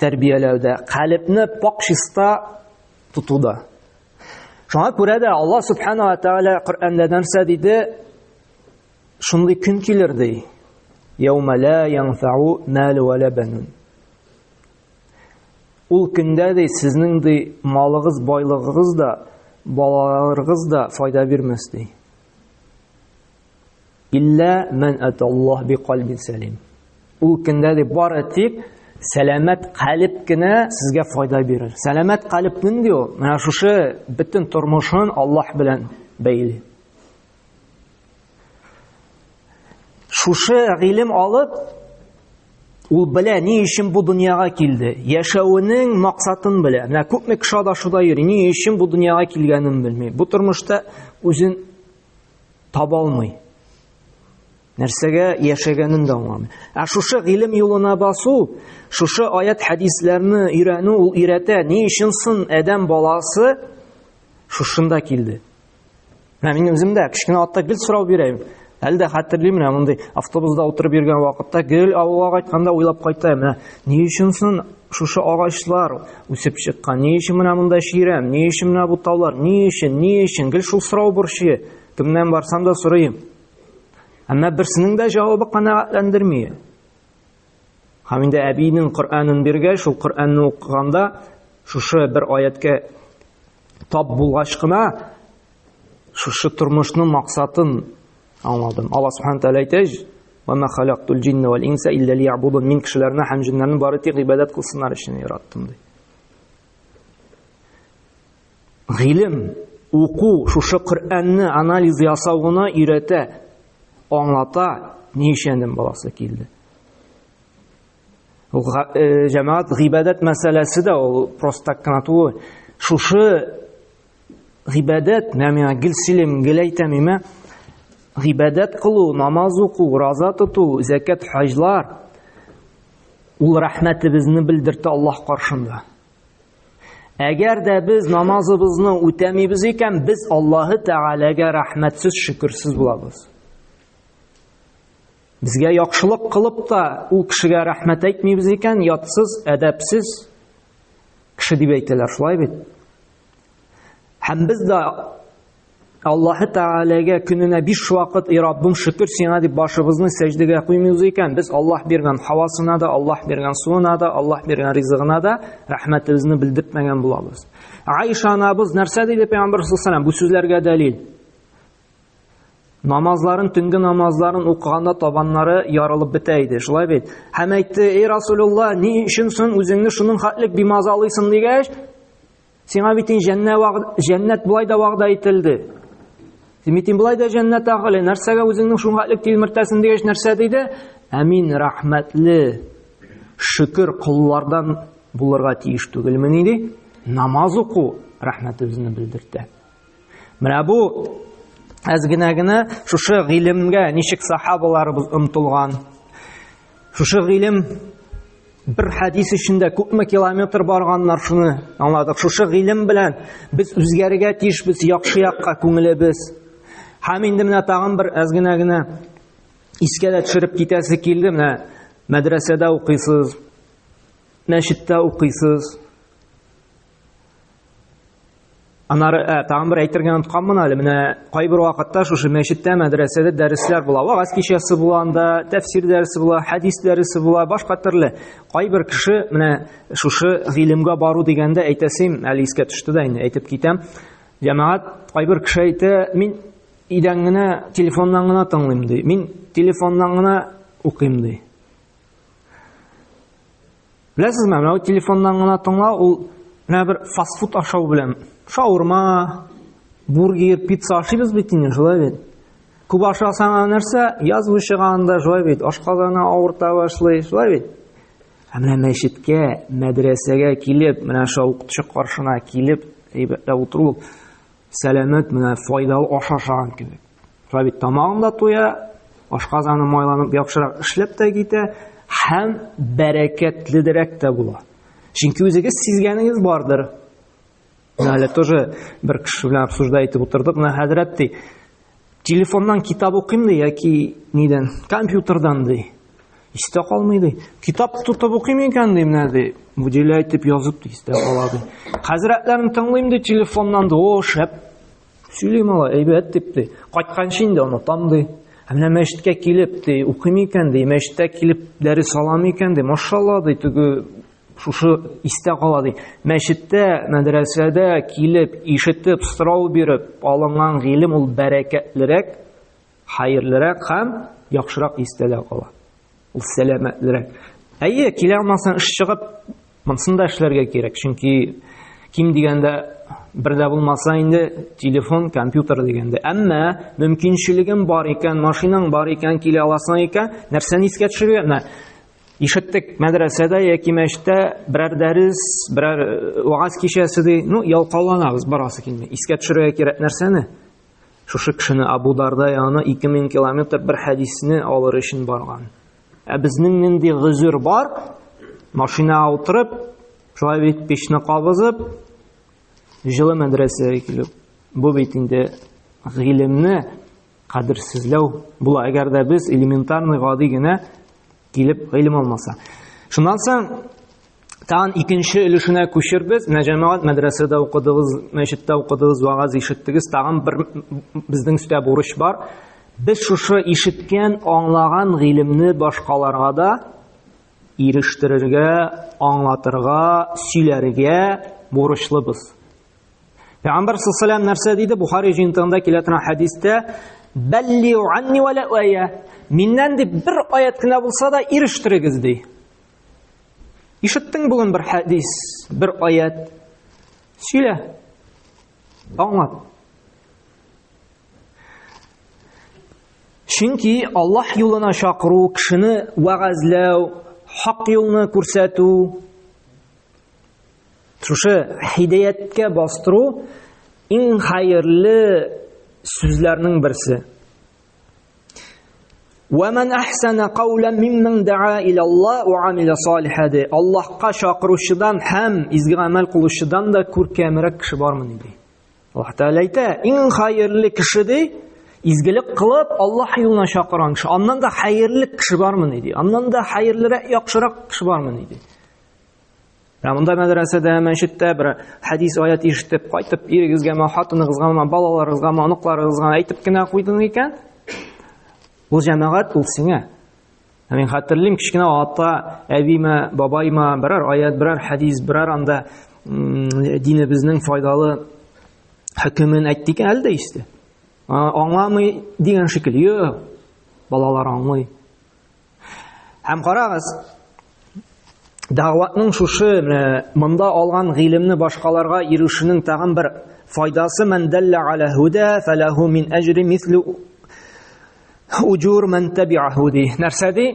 тәрбияләүдә, калебне пак чиста тотуда. Шуңа күрә дә Аллаһ субхана ва тааля Коръәндә нәрсә диде? Шундый көн килер ди. Яума ла янфау мал ва ла банун. Ул көндә ди сезнең ди малыгыз, байлыгыгыз да, балаларыгыз да файда бирмәс ди. Илля ман аталлаһ би кальбин сәлим. Ул көндә ди бары тик сәламәт калиб кенә сезгә файда бирер. Сәламәт калиб нинди ул? Менә шушы бөтен тормышын Аллаһ белән бәйли. Шушы гыйлем алып, ул белә, ни өчен бу дөньяга килде. Яшәвенең максатын белә. Менә күпме кеше адашуда йөри, ни өчен бу дөньяга килгәнен белми. Бу тормышта үзен таба алмый. Нәрсәгә яшәгәнен дә аңламый. Ә шушы гыйлем юлына басу, шушы аят хәдисләрне өйрәнү ул өйрәтә. Ни өчен сын адәм баласы шушында килде? Менә мин үзем дә кечкенә атта гел сорау бирәм. Әле дә хәтерлим, менә мондый автобуста утырып йөргән вакытта гел авылга кайтканда уйлап кайтам, менә ни өчен сын шушы агачлар үсеп чыккан, ни өчен менә монда чирәм, ни өчен менә бу таулар, ни өчен, ни өчен, гел шул сорау борчый. Кемнән барсам да сорыйм. Әмма берсенең дә җавабы канәгатьләндерми. Һәм инде әбинең Коръәнен биргәч, шул Коръәнне укыганда шушы бер аяткә тап булгач кына шушы тормышның максатын аңладым. Алла Субхану тәгалә әйтә: "Ва ма халактул җинна вал инса илля лиябудун." Мин кешеләрне һәм җиннәрне бары тик гыйбадәт кылсыннар өчен яраттым, ди. Гыйлем, уку, шушы Коръәнне анализ ясау гына өйрәтә, аңлата, ни өчен адәм баласы килде. Ул җәмәгать гыйбадәт мәсьәләсе дә ул просто так кына түгел. Шушы гыйбадәт, менә миңа гел сөйлим, гел әйтәм, име, гыйбадәт кылу, намаз уку, ураза тоту, зәкят, хаҗлар ул рәхмәтебезне белдертә Аллаһ каршында. Әгәр дә без намазыбызны үтәмибез икән, без Аллаһы Тәгаләгә рәхмәтсез, шөкерсез булабыз. Безгә яхшылык кылып та ул кешегә рәхмәт әйтмибез икән, ятсыз, әдәпсез кеше дип әйтәләр, шулай бит? Һәм без дә Аллаһы Тәгаләгә көненә биш вакыт, "И Раббым, шөкер сиңа" дип башыбызны сәҗдәгә куймыйбыз икән, без Аллаһ биргән һавасына да, Аллаһ биргән суына да, Аллаһ биргән ризыгына да рәхмәтебезне белдертмәгән булабыз. Аиша анабыз нәрсә диде Пәйгамбәр саллаллаһу алейһи бу сүзләргә дәлил. Намазларын, төнге намазларын укыганда табаннары ярылып бетә иде, шулай бит? Һәм әйтте: "Эй Расулулла, ни өчен соң үзеңне шуның хәтлек бимазалыйсың?" дигәч, Сиңа бит җәннәт вагд, җәннәт болай да вәгъдә ителде. Син бит болай да җәннәт әһеле, нәрсәгә үзеңнең шуңа элек тилмертәсең дигәч, нәрсә диде? Ә мин рәхмәтле, шөкер коллардан булырга тиеш түгелмени ди? Намаз уку рәхмәтебезне белдертә. Менә бу әз генә генә шушы гыйлемгә ничек сахабаларыбыз омтылган. Шушы гыйлем бер хәдис эчендә күпме километр барганнар, шуны аңладык. Шушы гыйлем белән без үзгәрергә тиешбез, яхшы якка күңелебез. Һәм инде менә тагын бер әз генә генә искә дә төшереп китәсе килде. Менә мәдрәсәдә укыйсыз, мәчеттә укыйсыз. Аннары, тагын бер әйтергә онытканмын әле, менә кайбер вакытта шушы мәчеттә, мәдрәсәдә дәресләр була. Вагаз кичәсе була анда, тәфсир дәресе була, хәдис дәресе була, башка төрле. Кайбер кеше менә шушы гыйлемгә бару дигәндә әйтәсем, әле искә төште дә инде, әйтеп китәм. Җәмәгать, кайбер кеше әйтә, мин өйдән генә, телефоннан гына тыңлыйм ди. Мин телефоннан гына укыйм ди. Беләсезме, менә телефоннан гына тыңлау ул менә бер фастфуд ашау белән. Шаурма, бургер, пицца ашыйбыз бит инде, шулай бит. Күп ашасаң ана нәрсә, язва чыга анда, шулай бит. Ашказаны авырта башлый, шулай бит. Ә менә мәчеткә, мәдрәсәгә килеп, менә шул укытучы каршына килеп, әйбәтләп утыру, сәламәт, менә файдалы аш ашаган кебек. Шулай бит тамагың да туя, ашказаны майланып яхшырак эшләп тә китә һәм бәрәкәтледерәк тә була. Чөнки үзегез сизгәнегез бардыр. Менә әле тоже бер кеше белән обсуждать итеп утырдык. Менә хәзрәт ди, телефоннан китап укыйм ди яки нидән, компьютердан ди. Истә калмый ди. Китап тотып укыйм икән ди, менә ди. Выделяй дип язып ди, истә кала ди. Хәзрәтләрне тыңлыйм ди телефоннан ди. О, шәп. Сөйлим алай, әйбәт дип ди. Кайтканчы инде онытам ди. Ә менә мәчеткә килеп ди, укыйм икән ди, мәчеттә килеп дәрес алам икән ди. Машалла ди, теге шушы истә кала ди. Мәчеттә, мәдрәсәдә килеп, ишетеп, сорау биреп алынган гыйлем ул бәрәкәтлерәк, хәерлерәк һәм яхшырак истә дә кала. Ул сәламәтлерәк. Әйе, килә алмасаң эш чыгып, монысын да эшләргә кирәк. Чөнки ким дигәндә бер дә булмаса инде телефон, компьютер дигәндә. Әмма мөмкинчелегең бар икән, машинаң бар икән, килә аласың икән, нәрсәне искә төшерергә? Менә ишеттек мәдрәсәдә яки мәчеттә берәр дәрес, берәр вагаз кичәсе ди. Ну, ялкауланабыз, барасы килми. Искә төшерергә кирәк нәрсәне? Шушы кешене Абу Дарда янына 2000 километр бер хәдисне алыр өчен барган. Ә безнең нинди гозер бар? Машинага утырып, шулай бит печне кабызып, җылы мәдрәсәгә килү. Бу бит инде гыйлемне кадерсезләү була. Әгәр дә без элементарный гади генә килеп гыйлем алмаса. Шуннан соң тагын икенче өлешенә күчербез. Менә җәмәгать мәдрәсәдә укыдыгыз, мәчеттә укыдыгыз, вагаз ишеттегез. Тагын бер безнең өстә бурыч бар. Без шушы ишеткән, аңлаган гыйлемне башкаларга да ирештерергә, аңлатырга, сөйләргә бурычлыбыз. Пәйгамбәр саллаллаху нәрсә диде? Бухари җыентыгында килә торган хәдистә: "Баллигу анни ва ла ая". Миннән дип бер аят кенә булса да ирештерегез ди. Ишеттең бүген бер хәдис, бер аят. Сөйлә. Аңлат. Чөнки Аллаһ юлына чакыру, кешене вәгазьләү, хак юлны күрсәтү, шушы һидаяткә бастыру иң хәерле сүзләрнең берсе. Ва ман ахсана каулян мимман да'a ила Аллаһ ва амила салиха ди. Аллаһка чакыручыдан һәм изге гамәл кылучыдан да күркәмрәк кеше бармыни ди. Аллаһ Тәгалә әйтә, иң хәерле кеше ди, изгелек кылып Аллаһ юлына чакырган кеше. Аннан да хәерле кеше бармыни ди. Аннан да хәерлерәк, яхшырак кеше бармыни ди. Менә монда мәдрәсәдә, мәчеттә бер хәдис аят ишетеп, кайтып ирегезгәме, хатыныгызгамы, балаларыгызгамы, оныкларыгызга әйтеп кенә куйдың икән, ул җәмәгать ул сиңа. Ә мин хәтерлим, кечкенә ата, әбиме, бабайма берәр аят, берәр хәдис, берәр анда динебезнең файдалы хөкемен әйтте икән, әле дә истә. Аңламый дигән шикелле. Юк, балалар аңлый. Һәм карагыз, дәгъватның шушы менә монда алган гыйлемне башкаларга ирешүнең тагын бер файдасы ман далла аля худа фалаху мин әҗри мислу уҗур ман табиаху ди. Нәрсә ди?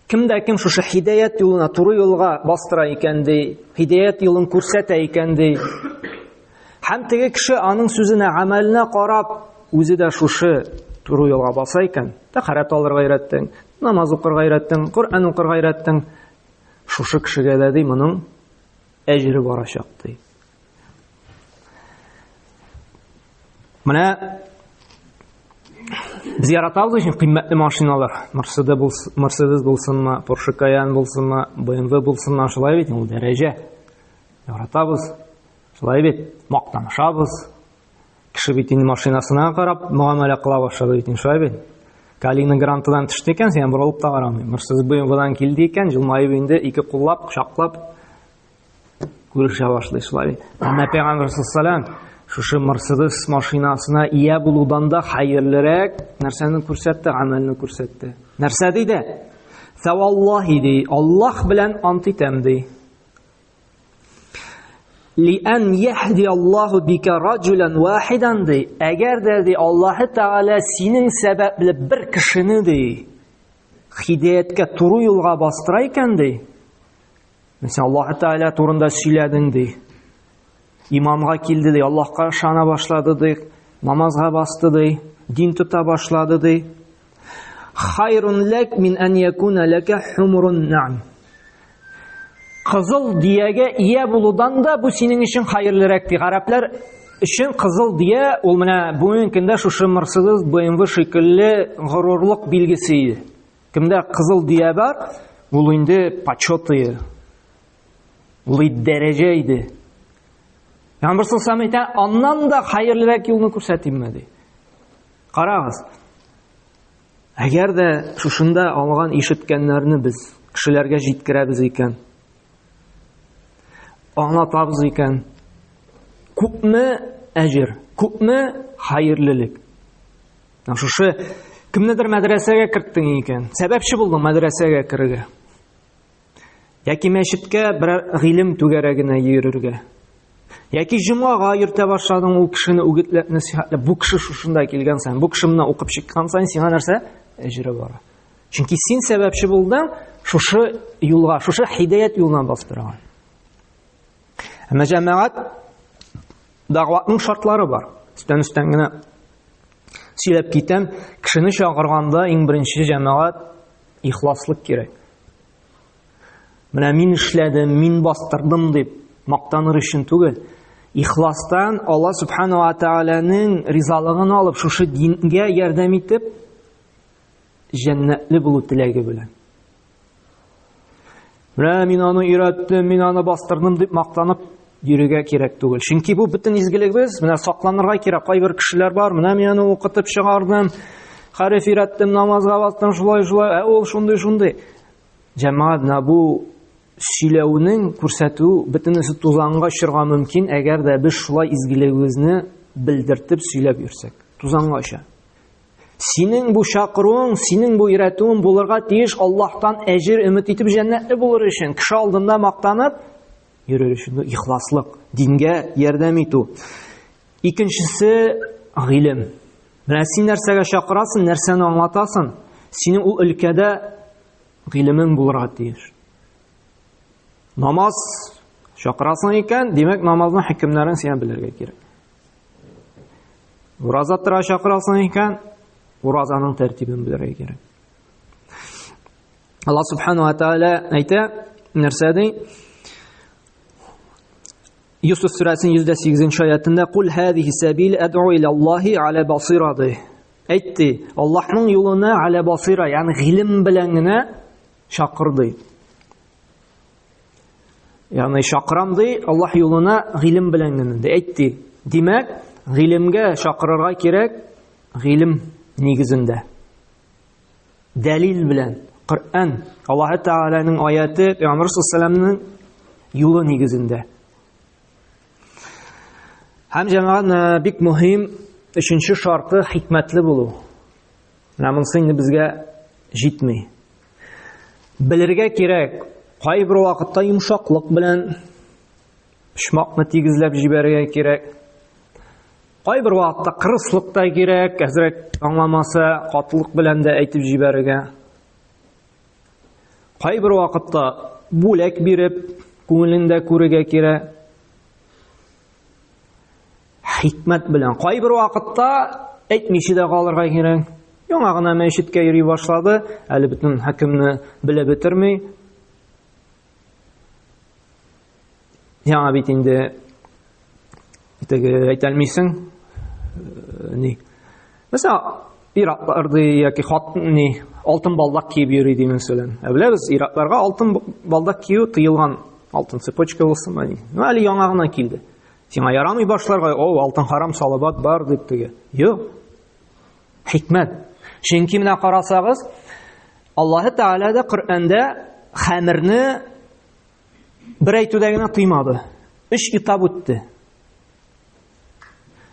Кем дә кем шушы һидаят юлына, туры юлга бастыра икән ди, һидаят юлын күрсәтә икән ди. Һәм теге кеше аның сүзенә, гамәленә карап, үзе дә шушы туры юлга баса икән, тәһарәт алырга өйрәттең, намаз укырга өйрәттең, Коръән укырга өйрәттең, шушы кешегә дә ди моның әҗере барачак ди. Менә без яратабыз өчен кыйммәтле машиналар. Мерседес булсын, Мерседес булсынмы, Porsche Cayenne булсынмы, BMW булсынмы, шулай бит ул дәрәҗә. Яратабыз. Шулай бит, мактанышабыз. Кеше бит инде машинасына карап мөгамәлә кыла башлады бит, шулай бит. Калина Грантадан төште икән, сиңа борылып та карамый. Мерседес BMW-дан килде икән, җылмаеп инде ике куллап, кочаклап күрешә башлый, шулай бит. Әмма Пәйгамбәр саллаллаху шушы Мерседес машинасына ия булудан да хәерлерәк нәрсәне күрсәтте, гамәлне күрсәтте. Нәрсә диде? Фәваллаһи ди, Аллаһ белән ант итәм ди. Лиан яһди Аллаһу бика раҗулан вахидан ди. Әгәр дә ди Аллаһы Тәгалә синең сәбәпле бер кешене ди хидаяткә туры юлга бастыра икән ди. Мәсәлән, Аллаһы Тәгалә турында сөйләдең ди. Иманга килде ди, Аллаһка ышана башлады ди, намазга басты ди, дин тота башлады ди. Хайрун ләк мин ан якуна ләкә хумрун нәм. Кызыл диягә ия булудан да бу синең өчен хәерлерәк ди. Гарәпләр өчен кызыл дия ул менә бүгенге көндә шушы Mercedes, BMW шикелле горурлык билгесе иде. Кемдә кызыл дия бар, ул инде почеты. Ул дәрәҗә иде. Пәйгамбер саллаллаху әйтә, аннан да хәерлерәк юлны күрсәтимме ди. Карагыз. Әгәр дә шушында алган ишеткәннәрне без кешеләргә җиткерәбез икән, аңлатабыз икән, күпме әҗер, күпме хәерлелек. Шушы кемнедер мәдрәсәгә керттең икән, сәбәпче булдың мәдрәсәгә керергә. Яки мәчеткә берәр гыйлем түгәрәгенә йөрергә. Яки җомгага йөртә башладың ул кешене үгетләп, нәсихәтләп, бу кеше шушында килгән саен, бу кеше менә укып чыккан саен сиңа нәрсә? Әҗере бара. Чөнки син сәбәпче булдың шушы юлга, шушы һидаят юлына бастырган. Әмма җәмәгать дәгъватның шартлары бар. Өстән-өстән генә. Сөйләп китәм, кешене чакырганда иң беренче җәмәгать ихласлык кирәк. Менә мин эшләдем, мин бастырдым дип мактаныр өчен түгел. Ихластан Алла Субхану ва Тааляның ризалыгын алып, шушы дингә ярдәм итеп, җәннәтле булу теләге белән. Менә мин аны өйрәттем, мин аны бастырдым дип мактанып йөрергә кирәк түгел. Чөнки бу бөтен изгелегебез, менә сакланырга кирәк. Кайбер кешеләр бар, менә мин аны укытып чыгардым, хәреф өйрәттем, намазга бастым, шулай, шулай, ә ул шундый, шундый. Җәмәгать, менә бу сөйләүнең күрсәтү бөтенесе тузанга очырга мөмкин, әгәр дә без шулай изгелегебезне белдертеп сөйләп йөрсәк. Тузанга оча. Синең бу чакыруың, синең бу өйрәтүең булырга тиеш Аллаһтан әҗер өмет итеп җәннәтле булыр өчен, кеше алдында мактанып йөрер өчен ихласлык, дингә ярдәм итү. Икенчесе гыйлем. Менә син нәрсәгә чакырасың, нәрсәне аңлатасың, синең ул өлкәдә гыйлемең булырга тиеш. Намаз чакырасың икән, димәк, намазның хөкемнәрен сиңа белергә кирәк. Ураза тора чакырасың икән, уразаның тәртибен белергә кирәк. Алла субхану ва тааля әйтә, нәрсә ди? Юсуф сүрәсенең 108 нче аятында Кул һадихи сабил ад'у иля Аллахи аля басира ди. Әйтте, Аллаһның юлына аля басира, ягъни гыйлем белән генә чакыр ди. Ягъни чакырам ди, Аллаһ юлына гыйлем белән генә ди. Әйтте. Димәк, гыйлемгә чакырырга кирәк гыйлем нигезендә. Дәлил белән. Коръән, Аллаһ Тәгаләнең аяты, Пәйгамбер саллаллаһу юлы нигезендә. Һәм җәмәгать э, бик мөһим өченче шарты хикмәтле булу. Менә монысы инде безгә җитми. Белергә кирәк, кайбер вакытта йомшаклык белән почмакны тигезләп җибәрергә кирәк. Кайбер вакытта кырыслык та кирәк, әзрәк аңламаса, катылык белән дә әйтеп җибәрергә. Кайбер вакытта бүләк биреп, күңелен дә күрергә кирәк. Хикмәт белән. Кайбер вакытта әйтмичә дә калырга кирәк. Яңа гына мәчеткә йөри башлады, әле бөтен хөкемне белеп бетерми. Яңа бит инде теге әйтә алмыйсың. Э, ни? Мәсәлән, ираклар ди яки хат ни алтын балдак киеп йөри ди мәсәлән. Ә беләбез, иракларга алтын балдак кию тыелган, алтын цепочка булсынмы ни. Ну, әле яңа гына килде. Сиңа ярамый башларга, о, алтын харам салават бар дип теге. Юк. Хикмәт. Чөнки менә карасагыз, Аллаһы Тәгалә дә Коръәндә хәмерне бер әйтүдә генә тыймады. Өч этап үтте.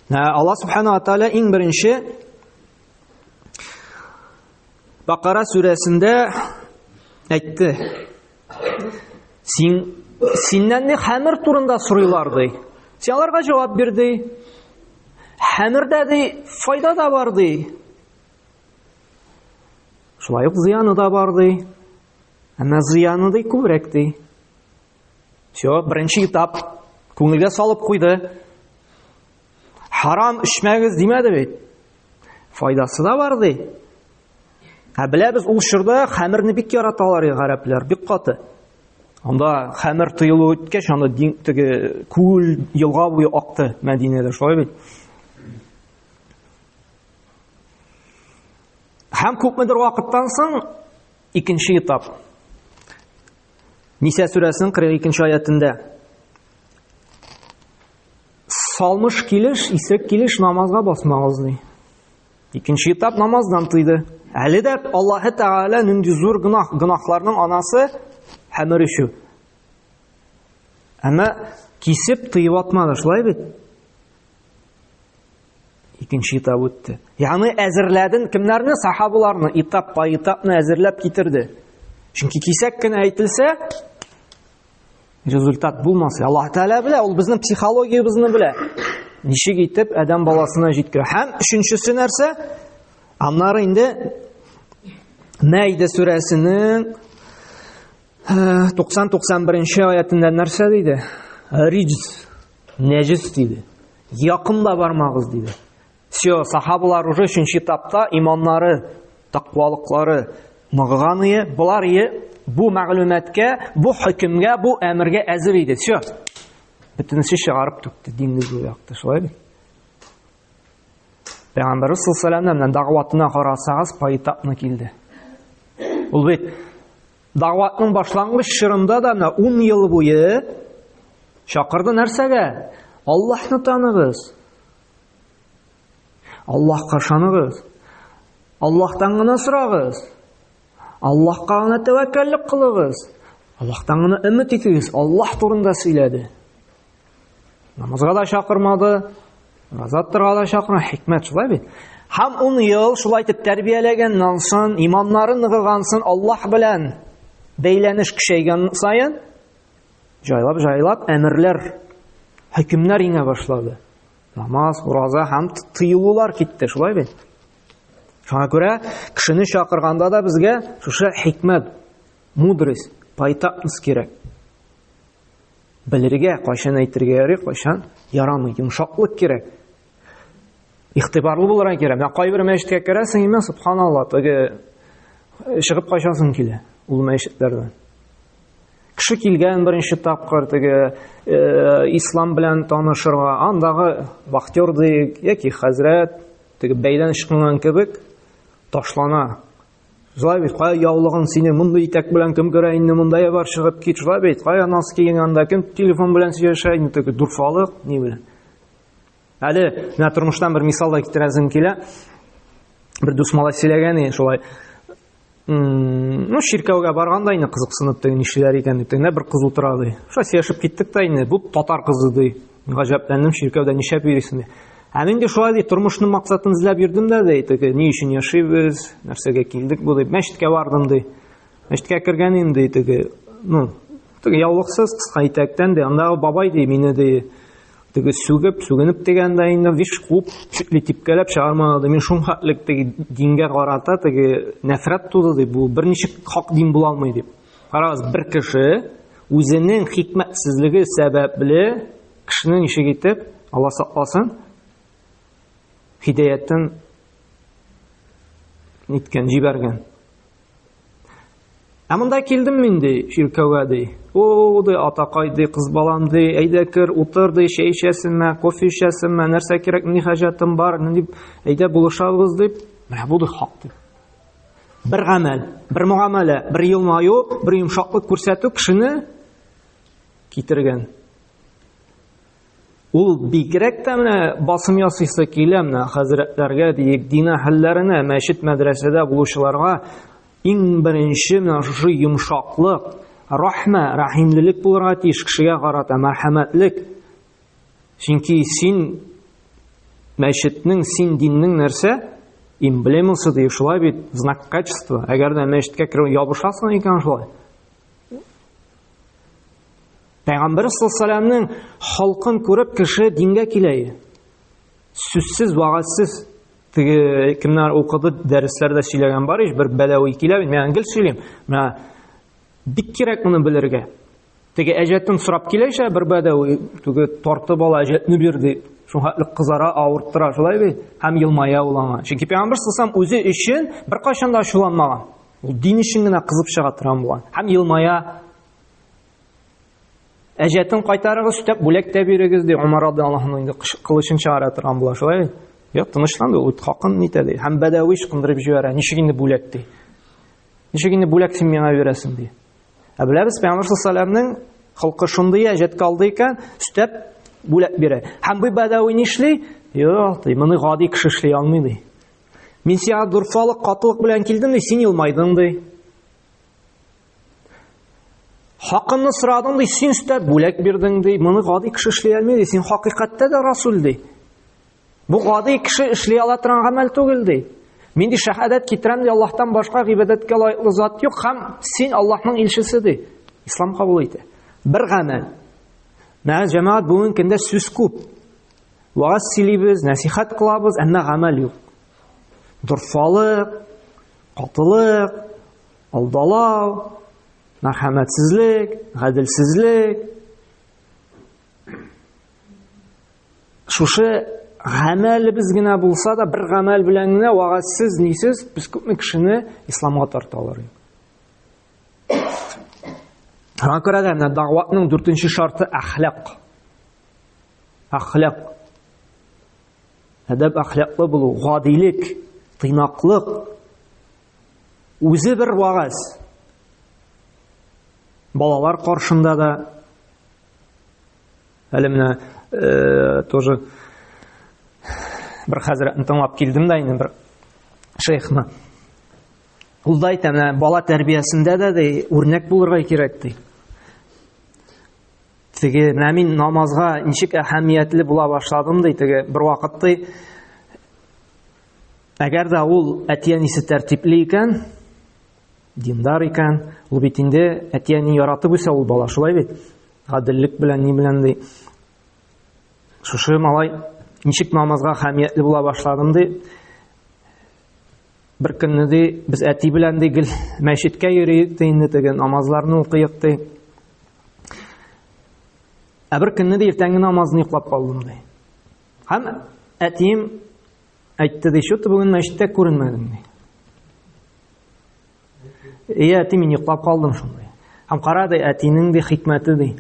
Аллаһ Субхану ва Тааля иң беренче Бакара сүрәсендә әйтте. Син синнән ни хәмер турында сорыйлар ди. Син аларга җавап бир ди. Хәмердә ди файда да бар ди. Шулай ук зыяны да бар ди. Әмма зыяны ди күбрәк ди. Все, беренче этап күңелгә салып куйды. Харам эчмәгез димәде бит. Файдасы да бар ди. Ә беләбез, ул чорда хәмерне бик яраталар гарәпләр, бик каты. Анда хәмер тыелу үткәч, анда дин, теге күл, елга буе акты Мәдинәдә, шулай бит. Һәм күпмедер вакыттан соң икенче этап. Ниса сүрәсенең 42 аятында салмыш килеш, исерек килеш намазга басмагыз ди. Икенче этап намаздан тыйды. Әле дә Аллаһы Тәгалә нинди зур гөнаһ, гөнаһларның анасы хәмер эчү. Әмма кисеп тыеп атмады, шулай бит? Икенче этап үтте. Ягъни әзерләден кемнәрне? Сахабаларны этап по этапны әзерләп китерде. Чөнки кисәк кенә әйтелсә, результат булмас. Аллаһ Тәгалә белә, ул безнең психологиябезне белә. Ничек итеп адәм баласына җиткерә. Һәм өченчесе нәрсә? Аннары инде Мәйдә сүрәсенең 90-91 аятында нәрсә диде? Риҗс, нәҗис диде. Якын да бармагыз диде. Все, сахабалар уже өченче этапта иманнары, тәкъвалыклары ныгыган ие, болар ие бу мәгълүматка, бу хөкемгә, бу әмергә әзер иде. Все. Бөтенесе чыгарып түкте диңгез буе акты, шулай бит? Пәйгамбәрбез саллаллаху алейһи ва дәгъватына карасагыз, поэтапны килде. Ул бит дәгъватның башлангыч чорында да менә 10 ел буе чакырды нәрсәгә? Аллаһны таныгыз. Аллаһка ышаныгыз. Аллаһтан гына сорагыз. Аллаһка гына тәвәккәллек кылыгыз. Аллаһтан гына өмет итегез. Аллаһ турында сөйләде. Намазга да чакырмады, ураза тотарга да чакырмады. Хикмәт шулай бит. Һәм 10 ел шулай итеп тәрбияләгәннән соң, иманнары ныгыган соң, Аллаһ белән бәйләнеш көчәйгән саен, җайлап-җайлап әмерләр, хөкемнәр иңә башлады. Намаз, ураза һәм тыелулар китте, шулай бит? Шуңа күрә кешене чакырганда да безгә шушы хикмәт, мудрость, поэтапность кирәк. Белергә, кайчан әйтергә ярый, кайчан ярамый, йомшаклык кирәк. Игътибарлы булырга кирәк. Менә кайбер мәчеткә керәсең, имә, субханалла, теге чыгып качасың килә ул мәчетләрдән. Кеше килгән беренче тапкыр теге э, ислам белән танышырга, андагы вахтер ди яки хәзрәт теге бәйдән ычкынган кебек ташлана. Шулай бит, кая яулыгың сине мондый итәк белән кем керә инде монда я бар чыгып кит, шулай бит, кая носки анда кем телефон белән сөйләшә инде теге дурфалык ни белән. Әле менә тормыштан бер мисал да китерәсем килә. Бер дус малай сөйләгән шулай ну, чиркәүгә барганда инде кызыксынып теге нишлиләр икән дип, тегендә бер кыз утыра ди. Шулай сөйләшеп киттек тә инде, бу татар кызы ди. Гаҗәпләндем, чиркәүдә нишләп йөрисең ди. Ә мин ди шулай ди, тормышның максатын эзләп йөрдем дә ди, теге ни өчен яшибез, нәрсәгә килдек бу дип, мәчеткә бардым ди. Мәчеткә кергән инде теге, ну, теге яулыксыз, кыска итәктән ди, андагы бабай ди, мине ди, Теге сүгеп, сүгенеп дигәндә инде виш куып, чүтли типкәләп чыгармады. Мин шул хәтлек теге дингә карата теге нәфрәт туды ди. Бу берничек хак дин була алмый дип. Карагыз, бер кеше үзенең хикмәтсезлеге сәбәпле кешене ничек итеп, Алла сакласын, һидаяттан ниткән, җибәргән. Ә монда килдем мин, ди, чиркәүгә, ди. О, ди, атакай, ди, кыз балам, ди, әйдә кер, утыр, ди, чәй эчәсеңме, кофе эчәсеңме, нәрсә кирәк, ни хаҗәтем бар, ни дип, әйдә булышабыз, дип. Менә бу ди хак, ди. Бер гамәл, бер мөгамәлә, бер елмаю, бер йомшаклык күрсәтү кешене китергән. Ул бигрәк тә менә басым ясыйсы килә менә хәзрәтләргә диек, дин әһелләренә, мәчет мәдрәсәдә булучыларга иң беренче менә шушы йомшаклык, рахмә, рәхимлелек булырга тиеш кешегә карата, мәрхәмәтлек. Чөнки син мәчетнең, син диннең нәрсә? Эмблемасы ди, шулай бит, знак качества. Әгәр дә мәчеткә кереп ябышасың икән шулай, Пәйгамбер саллаллаху халкын күреп кеше дингә килә. Сүзсез, вәгазьсез теге кемнәр укыды, дәресләрдә сөйләгән бар ич, бер бәдәви килә, мин гел сөйлим. Менә бик кирәк моны белергә. Теге әҗәтен сорап килә ишә бер бәдәви, теге тартып ала, әҗәтне бир ди. Шуңа хәтле кызара, авырттыра, шулай бит? Һәм елмая ул аңа. Чөнки пәйгамбер саллаллаху үзе өчен беркайчан да ачуланмаган. Ул дин өчен генә кызып чыга торган булган. Һәм елмая. Әҗәтен кайтарыгыз, өстәп бүләк тә бирегез, ди. Умар радиаллаһу анһу инде кылычын чыгара торган була, шулай бит? Юк, тынычланды, ул хакын нитә ди. Һәм бәдәви ычкындырып җибәрә. Ничек инде бүләк ди? Ничек инде бүләк син миңа бирәсең ди. Ә беләбез, Пәйгамбәр саллаллаху алейһи холкы шундый әҗәткә алды икән, өстәп бүләк бирә. Һәм бу бәдәви нишли? Юк, ди, моны гади кеше эшли алмый ди. Мин сиңа дурфалык, катылык белән килдем ди, син елмайдың ди. Хакымны сорадың ди, син өстәп бүләк бирдең ди. Моны гади кеше эшли алмый ди. Син хакыйкатьтә дә расул ди. Бу гади кеше эшли ала торган гамәл түгел ди. Мин ди шәһадәт китерәм ди, Аллаһтан башка гыйбадәткә лаеклы зат юк һәм син Аллаһның илчесе ди. Ислам кабул итә. Бер гамәл. Менә җәмәгать бүгенге көндә сүз күп. Вәгазь сөйлибез, нәсихәт кылабыз, әмма гамәл юк. Дорфалык, катылык, алдалау, мәрхәмәтсезлек, гаделсезлек. Шушы гамәлебез генә булса да, бер гамәл белән генә вәгазьсез, нисез без күпме кешене исламга тарта алыр идек. Шуңа күрә дә менә дәгъватның дүртенче шарты әхлак. Әхлак. Әдәп әхлаклы булу, гадилек, тыйнаклык. Үзе бер вагаз. Балалар каршында да әле менә э, тоже бер хәзрәтне тыңлап килдем дә инде бер шейхны. Ул да әйтә, менә бала тәрбиясендә дә ди, үрнәк булырга кирәк ди. Теге, менә мин намазга ничек әһәмиятле була башладым ди, теге бер вакыт ди, әгәр дә ул әти-әнисе тәртипле икән, диндар икән, ул бит инде әти-әни яратып үсә ул бала, шулай бит? Гаделлек белән, ни белән ди. Шушы малай ничек намазга әһәмиятле була башладым ди. Бер көнне ди, без әти белән ди гел мәчеткә йөрик ди инде теге намазларны укыйк ди. Ә бер көнне ди иртәнге намазны йоклап калдым ди. Һәм әтием әйтте ди, что ты бүген мәчеттә күренмәдең ди. Ия, әти, мин йоклап калдым шундый. Һәм кара ди, әтинең ди хикмәте ди.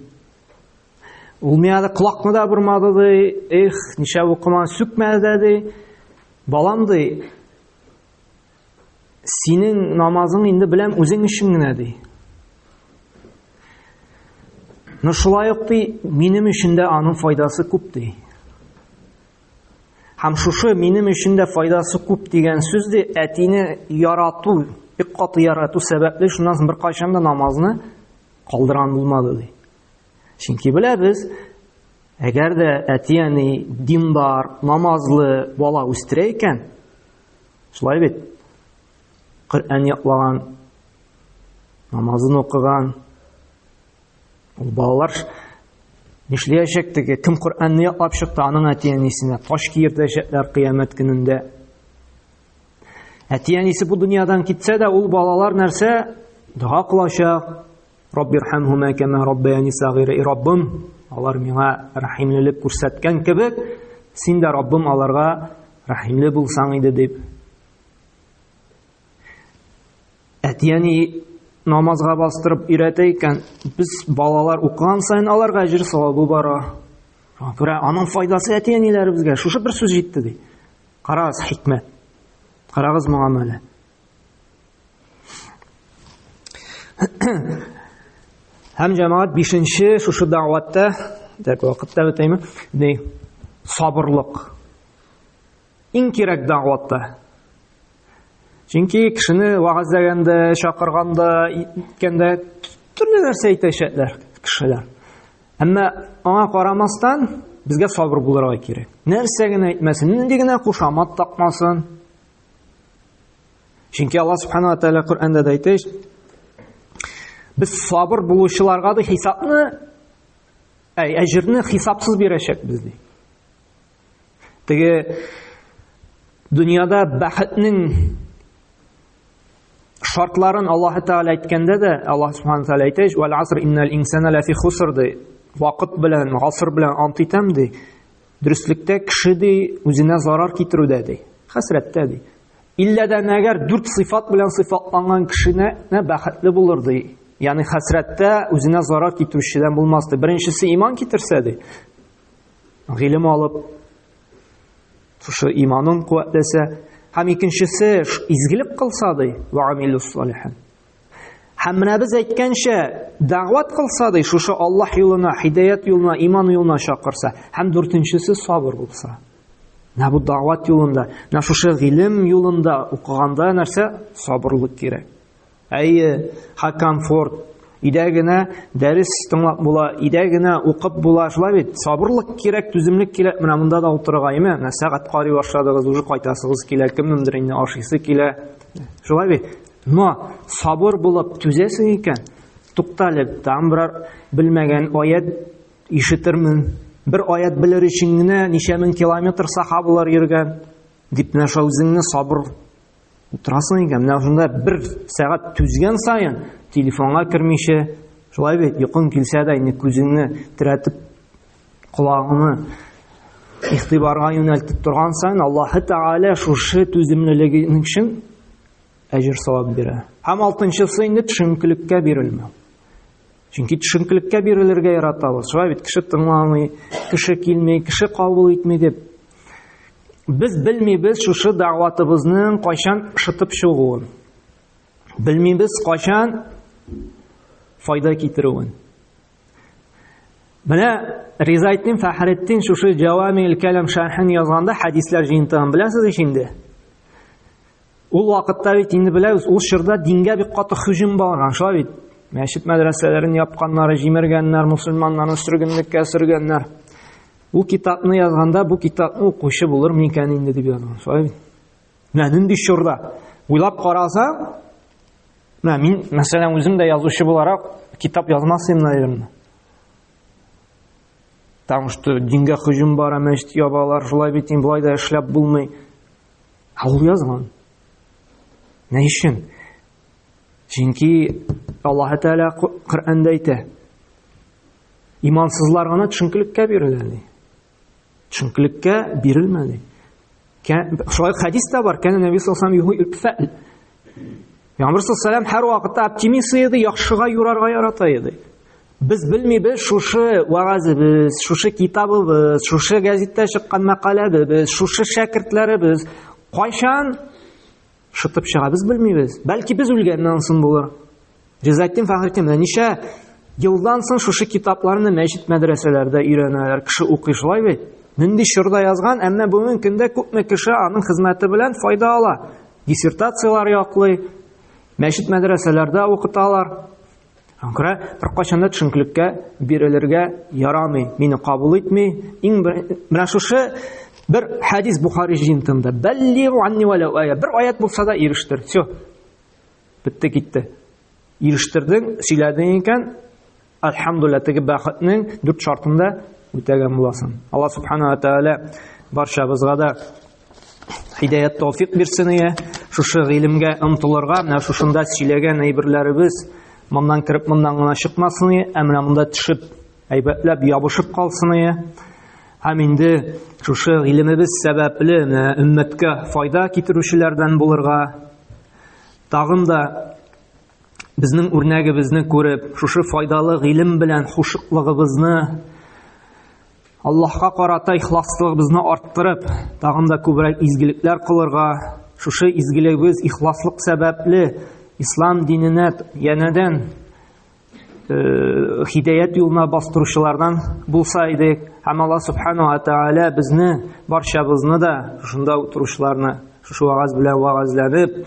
Ул миңа да колакны да бормады ди, эх, ничә укыман сүкмәде дә ди. Балам ди, синең намазың инде беләм үзең өчен генә ди. Но шулай ук ди, минем өчен дә аның файдасы күп ди. Һәм шушы минем өчен дә файдасы күп дигән сүз ди, әтине ярату, бик каты ярату сәбәпле, шуннан соң беркайчан да намазны калдырган булмады ди. Чөнки беләбез, әгәр дә әти-әни диндар, намазлы бала үстерә икән, шулай бит, Коръән ятлаган, намазын укыган, ул балалар нишләячәк теге, кем Коръәнне ятлап чыкты, аның әти-әнисенә таш киертәчәкләр кыямәт көнендә. Әти-әнисе бу дөньядан китсә дә, ул балалар нәрсә? Дога кылачак, Раббирхамхума кама раббаяни сагира. И Раббым, алар миңа рәхимлелек күрсәткән кебек, син дә Раббым аларга рәхимле булсаң иде дип. Әти-әни намазга бастырып өйрәтә икән, без балалар укыган саен аларга әҗер савабы бара. Шуңа күрә аның файдасы әти-әниләребезгә. Шушы бер сүз җитте ди. Карагыз хикмәт. Карагыз мөгамәлә. Һәм җәмәгать бишенче шушы дәгъватта, так вакытта бетәйме? Ни? Сабырлык. Иң кирәк дәгъватта. Чөнки кешене вәгазьләгәндә, чакырганда, иткәндә төрле нәрсә әйтәчәкләр кешеләр. Әмма аңа карамастан безгә сабыр булырга кирәк. Нәрсә генә әйтмәсен, нинди генә кушамат такмасын, Чөнки Аллаһ Субхану ва Тааля Коръәндә дә әйтә, без сабыр булучыларга да хисапны, әй, әҗерне хисапсыз бирәчәкбез ди. Теге дөньяда бәхетнең шартларын Аллаһ Тааля әйткәндә дә, Аллаһ Субхану Тааля әйтә, "Вәл аср иннал инсана лафи хуср" ди. Вакыт белән, гасыр белән ант итәм ди. Дөреслектә кеше ди үзенә зарар китерүдә ди, хәсрәттә ди. Иллә дә мәгәр дүрт сыйфат белән сыйфатланган кешене нә бәхетле булыр ди. Ягъни хәсрәттә үзенә зарар китерүчедән булмас ди. Беренчесе иман китерсә ди. Гыйлем алып, шушы иманын куәтләсә, һәм икенчесе изгелек кылса ди, ва амилус салихин. Һәм менә без әйткәнчә, дәгъват кылса ди, шушы Аллаһ юлына, һидаят юлына, иман юлына чакырса, һәм дүртенчесе сабыр булса. Менә бу дәгъват юлында, менә шушы гыйлем юлында укыганда нәрсә? Сабырлык кирәк. Әйе, ха комфорт, өйдә генә дәрес тыңлап була, өйдә генә укып була, шулай бит? Сабырлык кирәк, түземлек кирәк. Менә монда да утырырга, әйме? Менә сәгать карый башладыгыз, уже кайтасыгыз килә, кемнеңдер инде ашыйсы килә. Шулай бит? Но сабыр булып түзәсең икән, тукта әле, тагын берәр белмәгән аят ишетермен. Бер аят белер өчен генә ничә мең километр сахабалар йөргән, дип менә шул үзеңне сабыр утырасың икән. Менә шунда бер сәгать түзгән саен телефонга кермичә, шулай бит, йокың килсә дә инде күзеңне терәтеп, колагыңны Игътибарга юнәлтеп торган саен Аллаһы Тәгалә шушы түземлелегең өчен әҗер савап бирә. Һәм алтынчысы инде төшенкелеккә бирелмәү. Чөнки төшенкелеккә бирелергә яратабыз. Шулай бит, кеше тыңламый, кеше килми, кеше кабул итми дип. Без белмибез шушы дәгъватыбызның кайчан шытып чыгуын. Белмибез кайчан файда китерүен. Менә Ризайтдин Фәхретдин шушы Җавамил Кәлам шәрхен язганда хәдисләр җыентыгын беләсез ич инде. Ул вакытта бит инде беләбез, ул чорда дингә бик каты һөҗүм барган, шулай бит. Мәчет мәдрәсәләрен япканнар, җимергәннәр, мусульманнарны сөргенлеккә сөргәннәр. Ул китапны язганда бу китапны укучы булыр микән инде дип язган, шулай бит. Менә нинди чорда. Уйлап карасаң, менә мин, мәсәлән, үзем дә язучы буларак китап язмас идем, наверное. Потому что дингә һөҗүм бара, мәчет ябалар, шулай бит, инде болай да эшләп булмый. Ә ул язган. Ни өчен? Чөнки Аллаһ Тәгалә Коръәндә әйтә. Имансызлар гына төшенкелеккә бирелә ди. Төшенкелеккә бирелмә ди. Шулай хәдис тә бар. Кәнә Нәби саллаллаху алейһи ва саллям Пәйгамбәр саллаллаху һәр вакытта оптимист иде, яхшыга юрарга ярата иде. Без белмибез шушы вәгазебез, шушы китабыбыз, шушы гәзиттә чыккан мәкаләбез, шушы шәкертләребез кайчан шытып чыга, без белмибез. Бәлки без үлгәннән соң булыр. Ризаэддин Фәхретдин менә ничә елдан соң шушы китапларны мәчет мәдрәсәләрдә өйрәнәләр, кеше укый шулай бит. Нинди чорда язган, әмма бүгенге көндә күпме кеше аның хезмәте белән файда ала. Диссертацияләр яклый, мәчет мәдрәсәләрдә укыталар. Аңа күрә беркайчан да төшенкелеккә бирелергә ярамый. Мине кабул итми. Иң бер, менә шушы бер хәдис Бухари җыентында. Бәллигу анни вәләү ая. Бер аят булса да ирештер. Все. Бетте китте. Ирештердең, сөйләдең икән, альхамдулилла, теге бәхетнең дүрт шартын да үтәгән буласың. Алла субхана ва тааля барчабызга да һидаят тәүфик бирсен ие. Шушы гыйлемгә омтылырга, менә шушында сөйләгән әйберләребез моннан кереп моннан гына чыкмасын ие, ә менә монда төшеп, әйбәтләп ябышып калсын ие. Һәм инде шушы гыйлемебез сәбәпле менә өммәткә файда китерүчеләрдән булырга, тагын да безнең үрнәгебезне күреп, шушы файдалы гыйлем белән хушыклыгыбызны Аллаһка карата ихласлыгыбызны арттырып, тагын да күбрәк изгелекләр кылырга, шушы изгелегебез ихласлык сәбәпле ислам диненә янәдән э, хидаят юлына бастыручылардан булса идек. Һәм Аллаһ субхану ва тааля безне, барчабызны да шушында утыручыларны шушы вагаз белән вагазланып,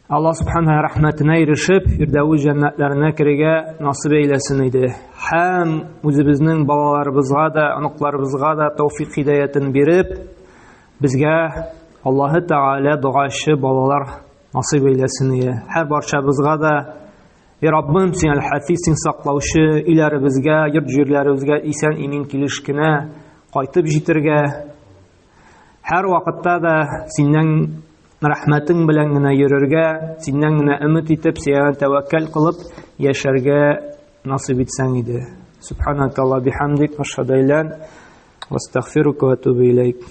Алла Субханаһу рәхмәтенә ирешеп, Фирдәвес җәннәтләренә керергә насыйп әйләсен иде. Һәм үзебезнең балаларыбызга да, оныкларыбызга да тәүфик һидаятен биреп, безгә Аллаһы Тәгалә догачы балалар насыйп әйләсен иде. Һәр барчабызга да И Раббым, син Әл-Хафиз, син саклаучы, өйләребезгә, йорт-җирләребезгә исән-имин килеш кенә кайтып җитергә, һәр вакытта да синнән рәхмәтең белән генә йөрергә, синнән генә өмет итеп, сиңа тәвәккәл кылып яшәргә насыйп итсәң иде. Субханакалла бихамдик, ашһаду ан ла ва астагфирука ва атубу илейк.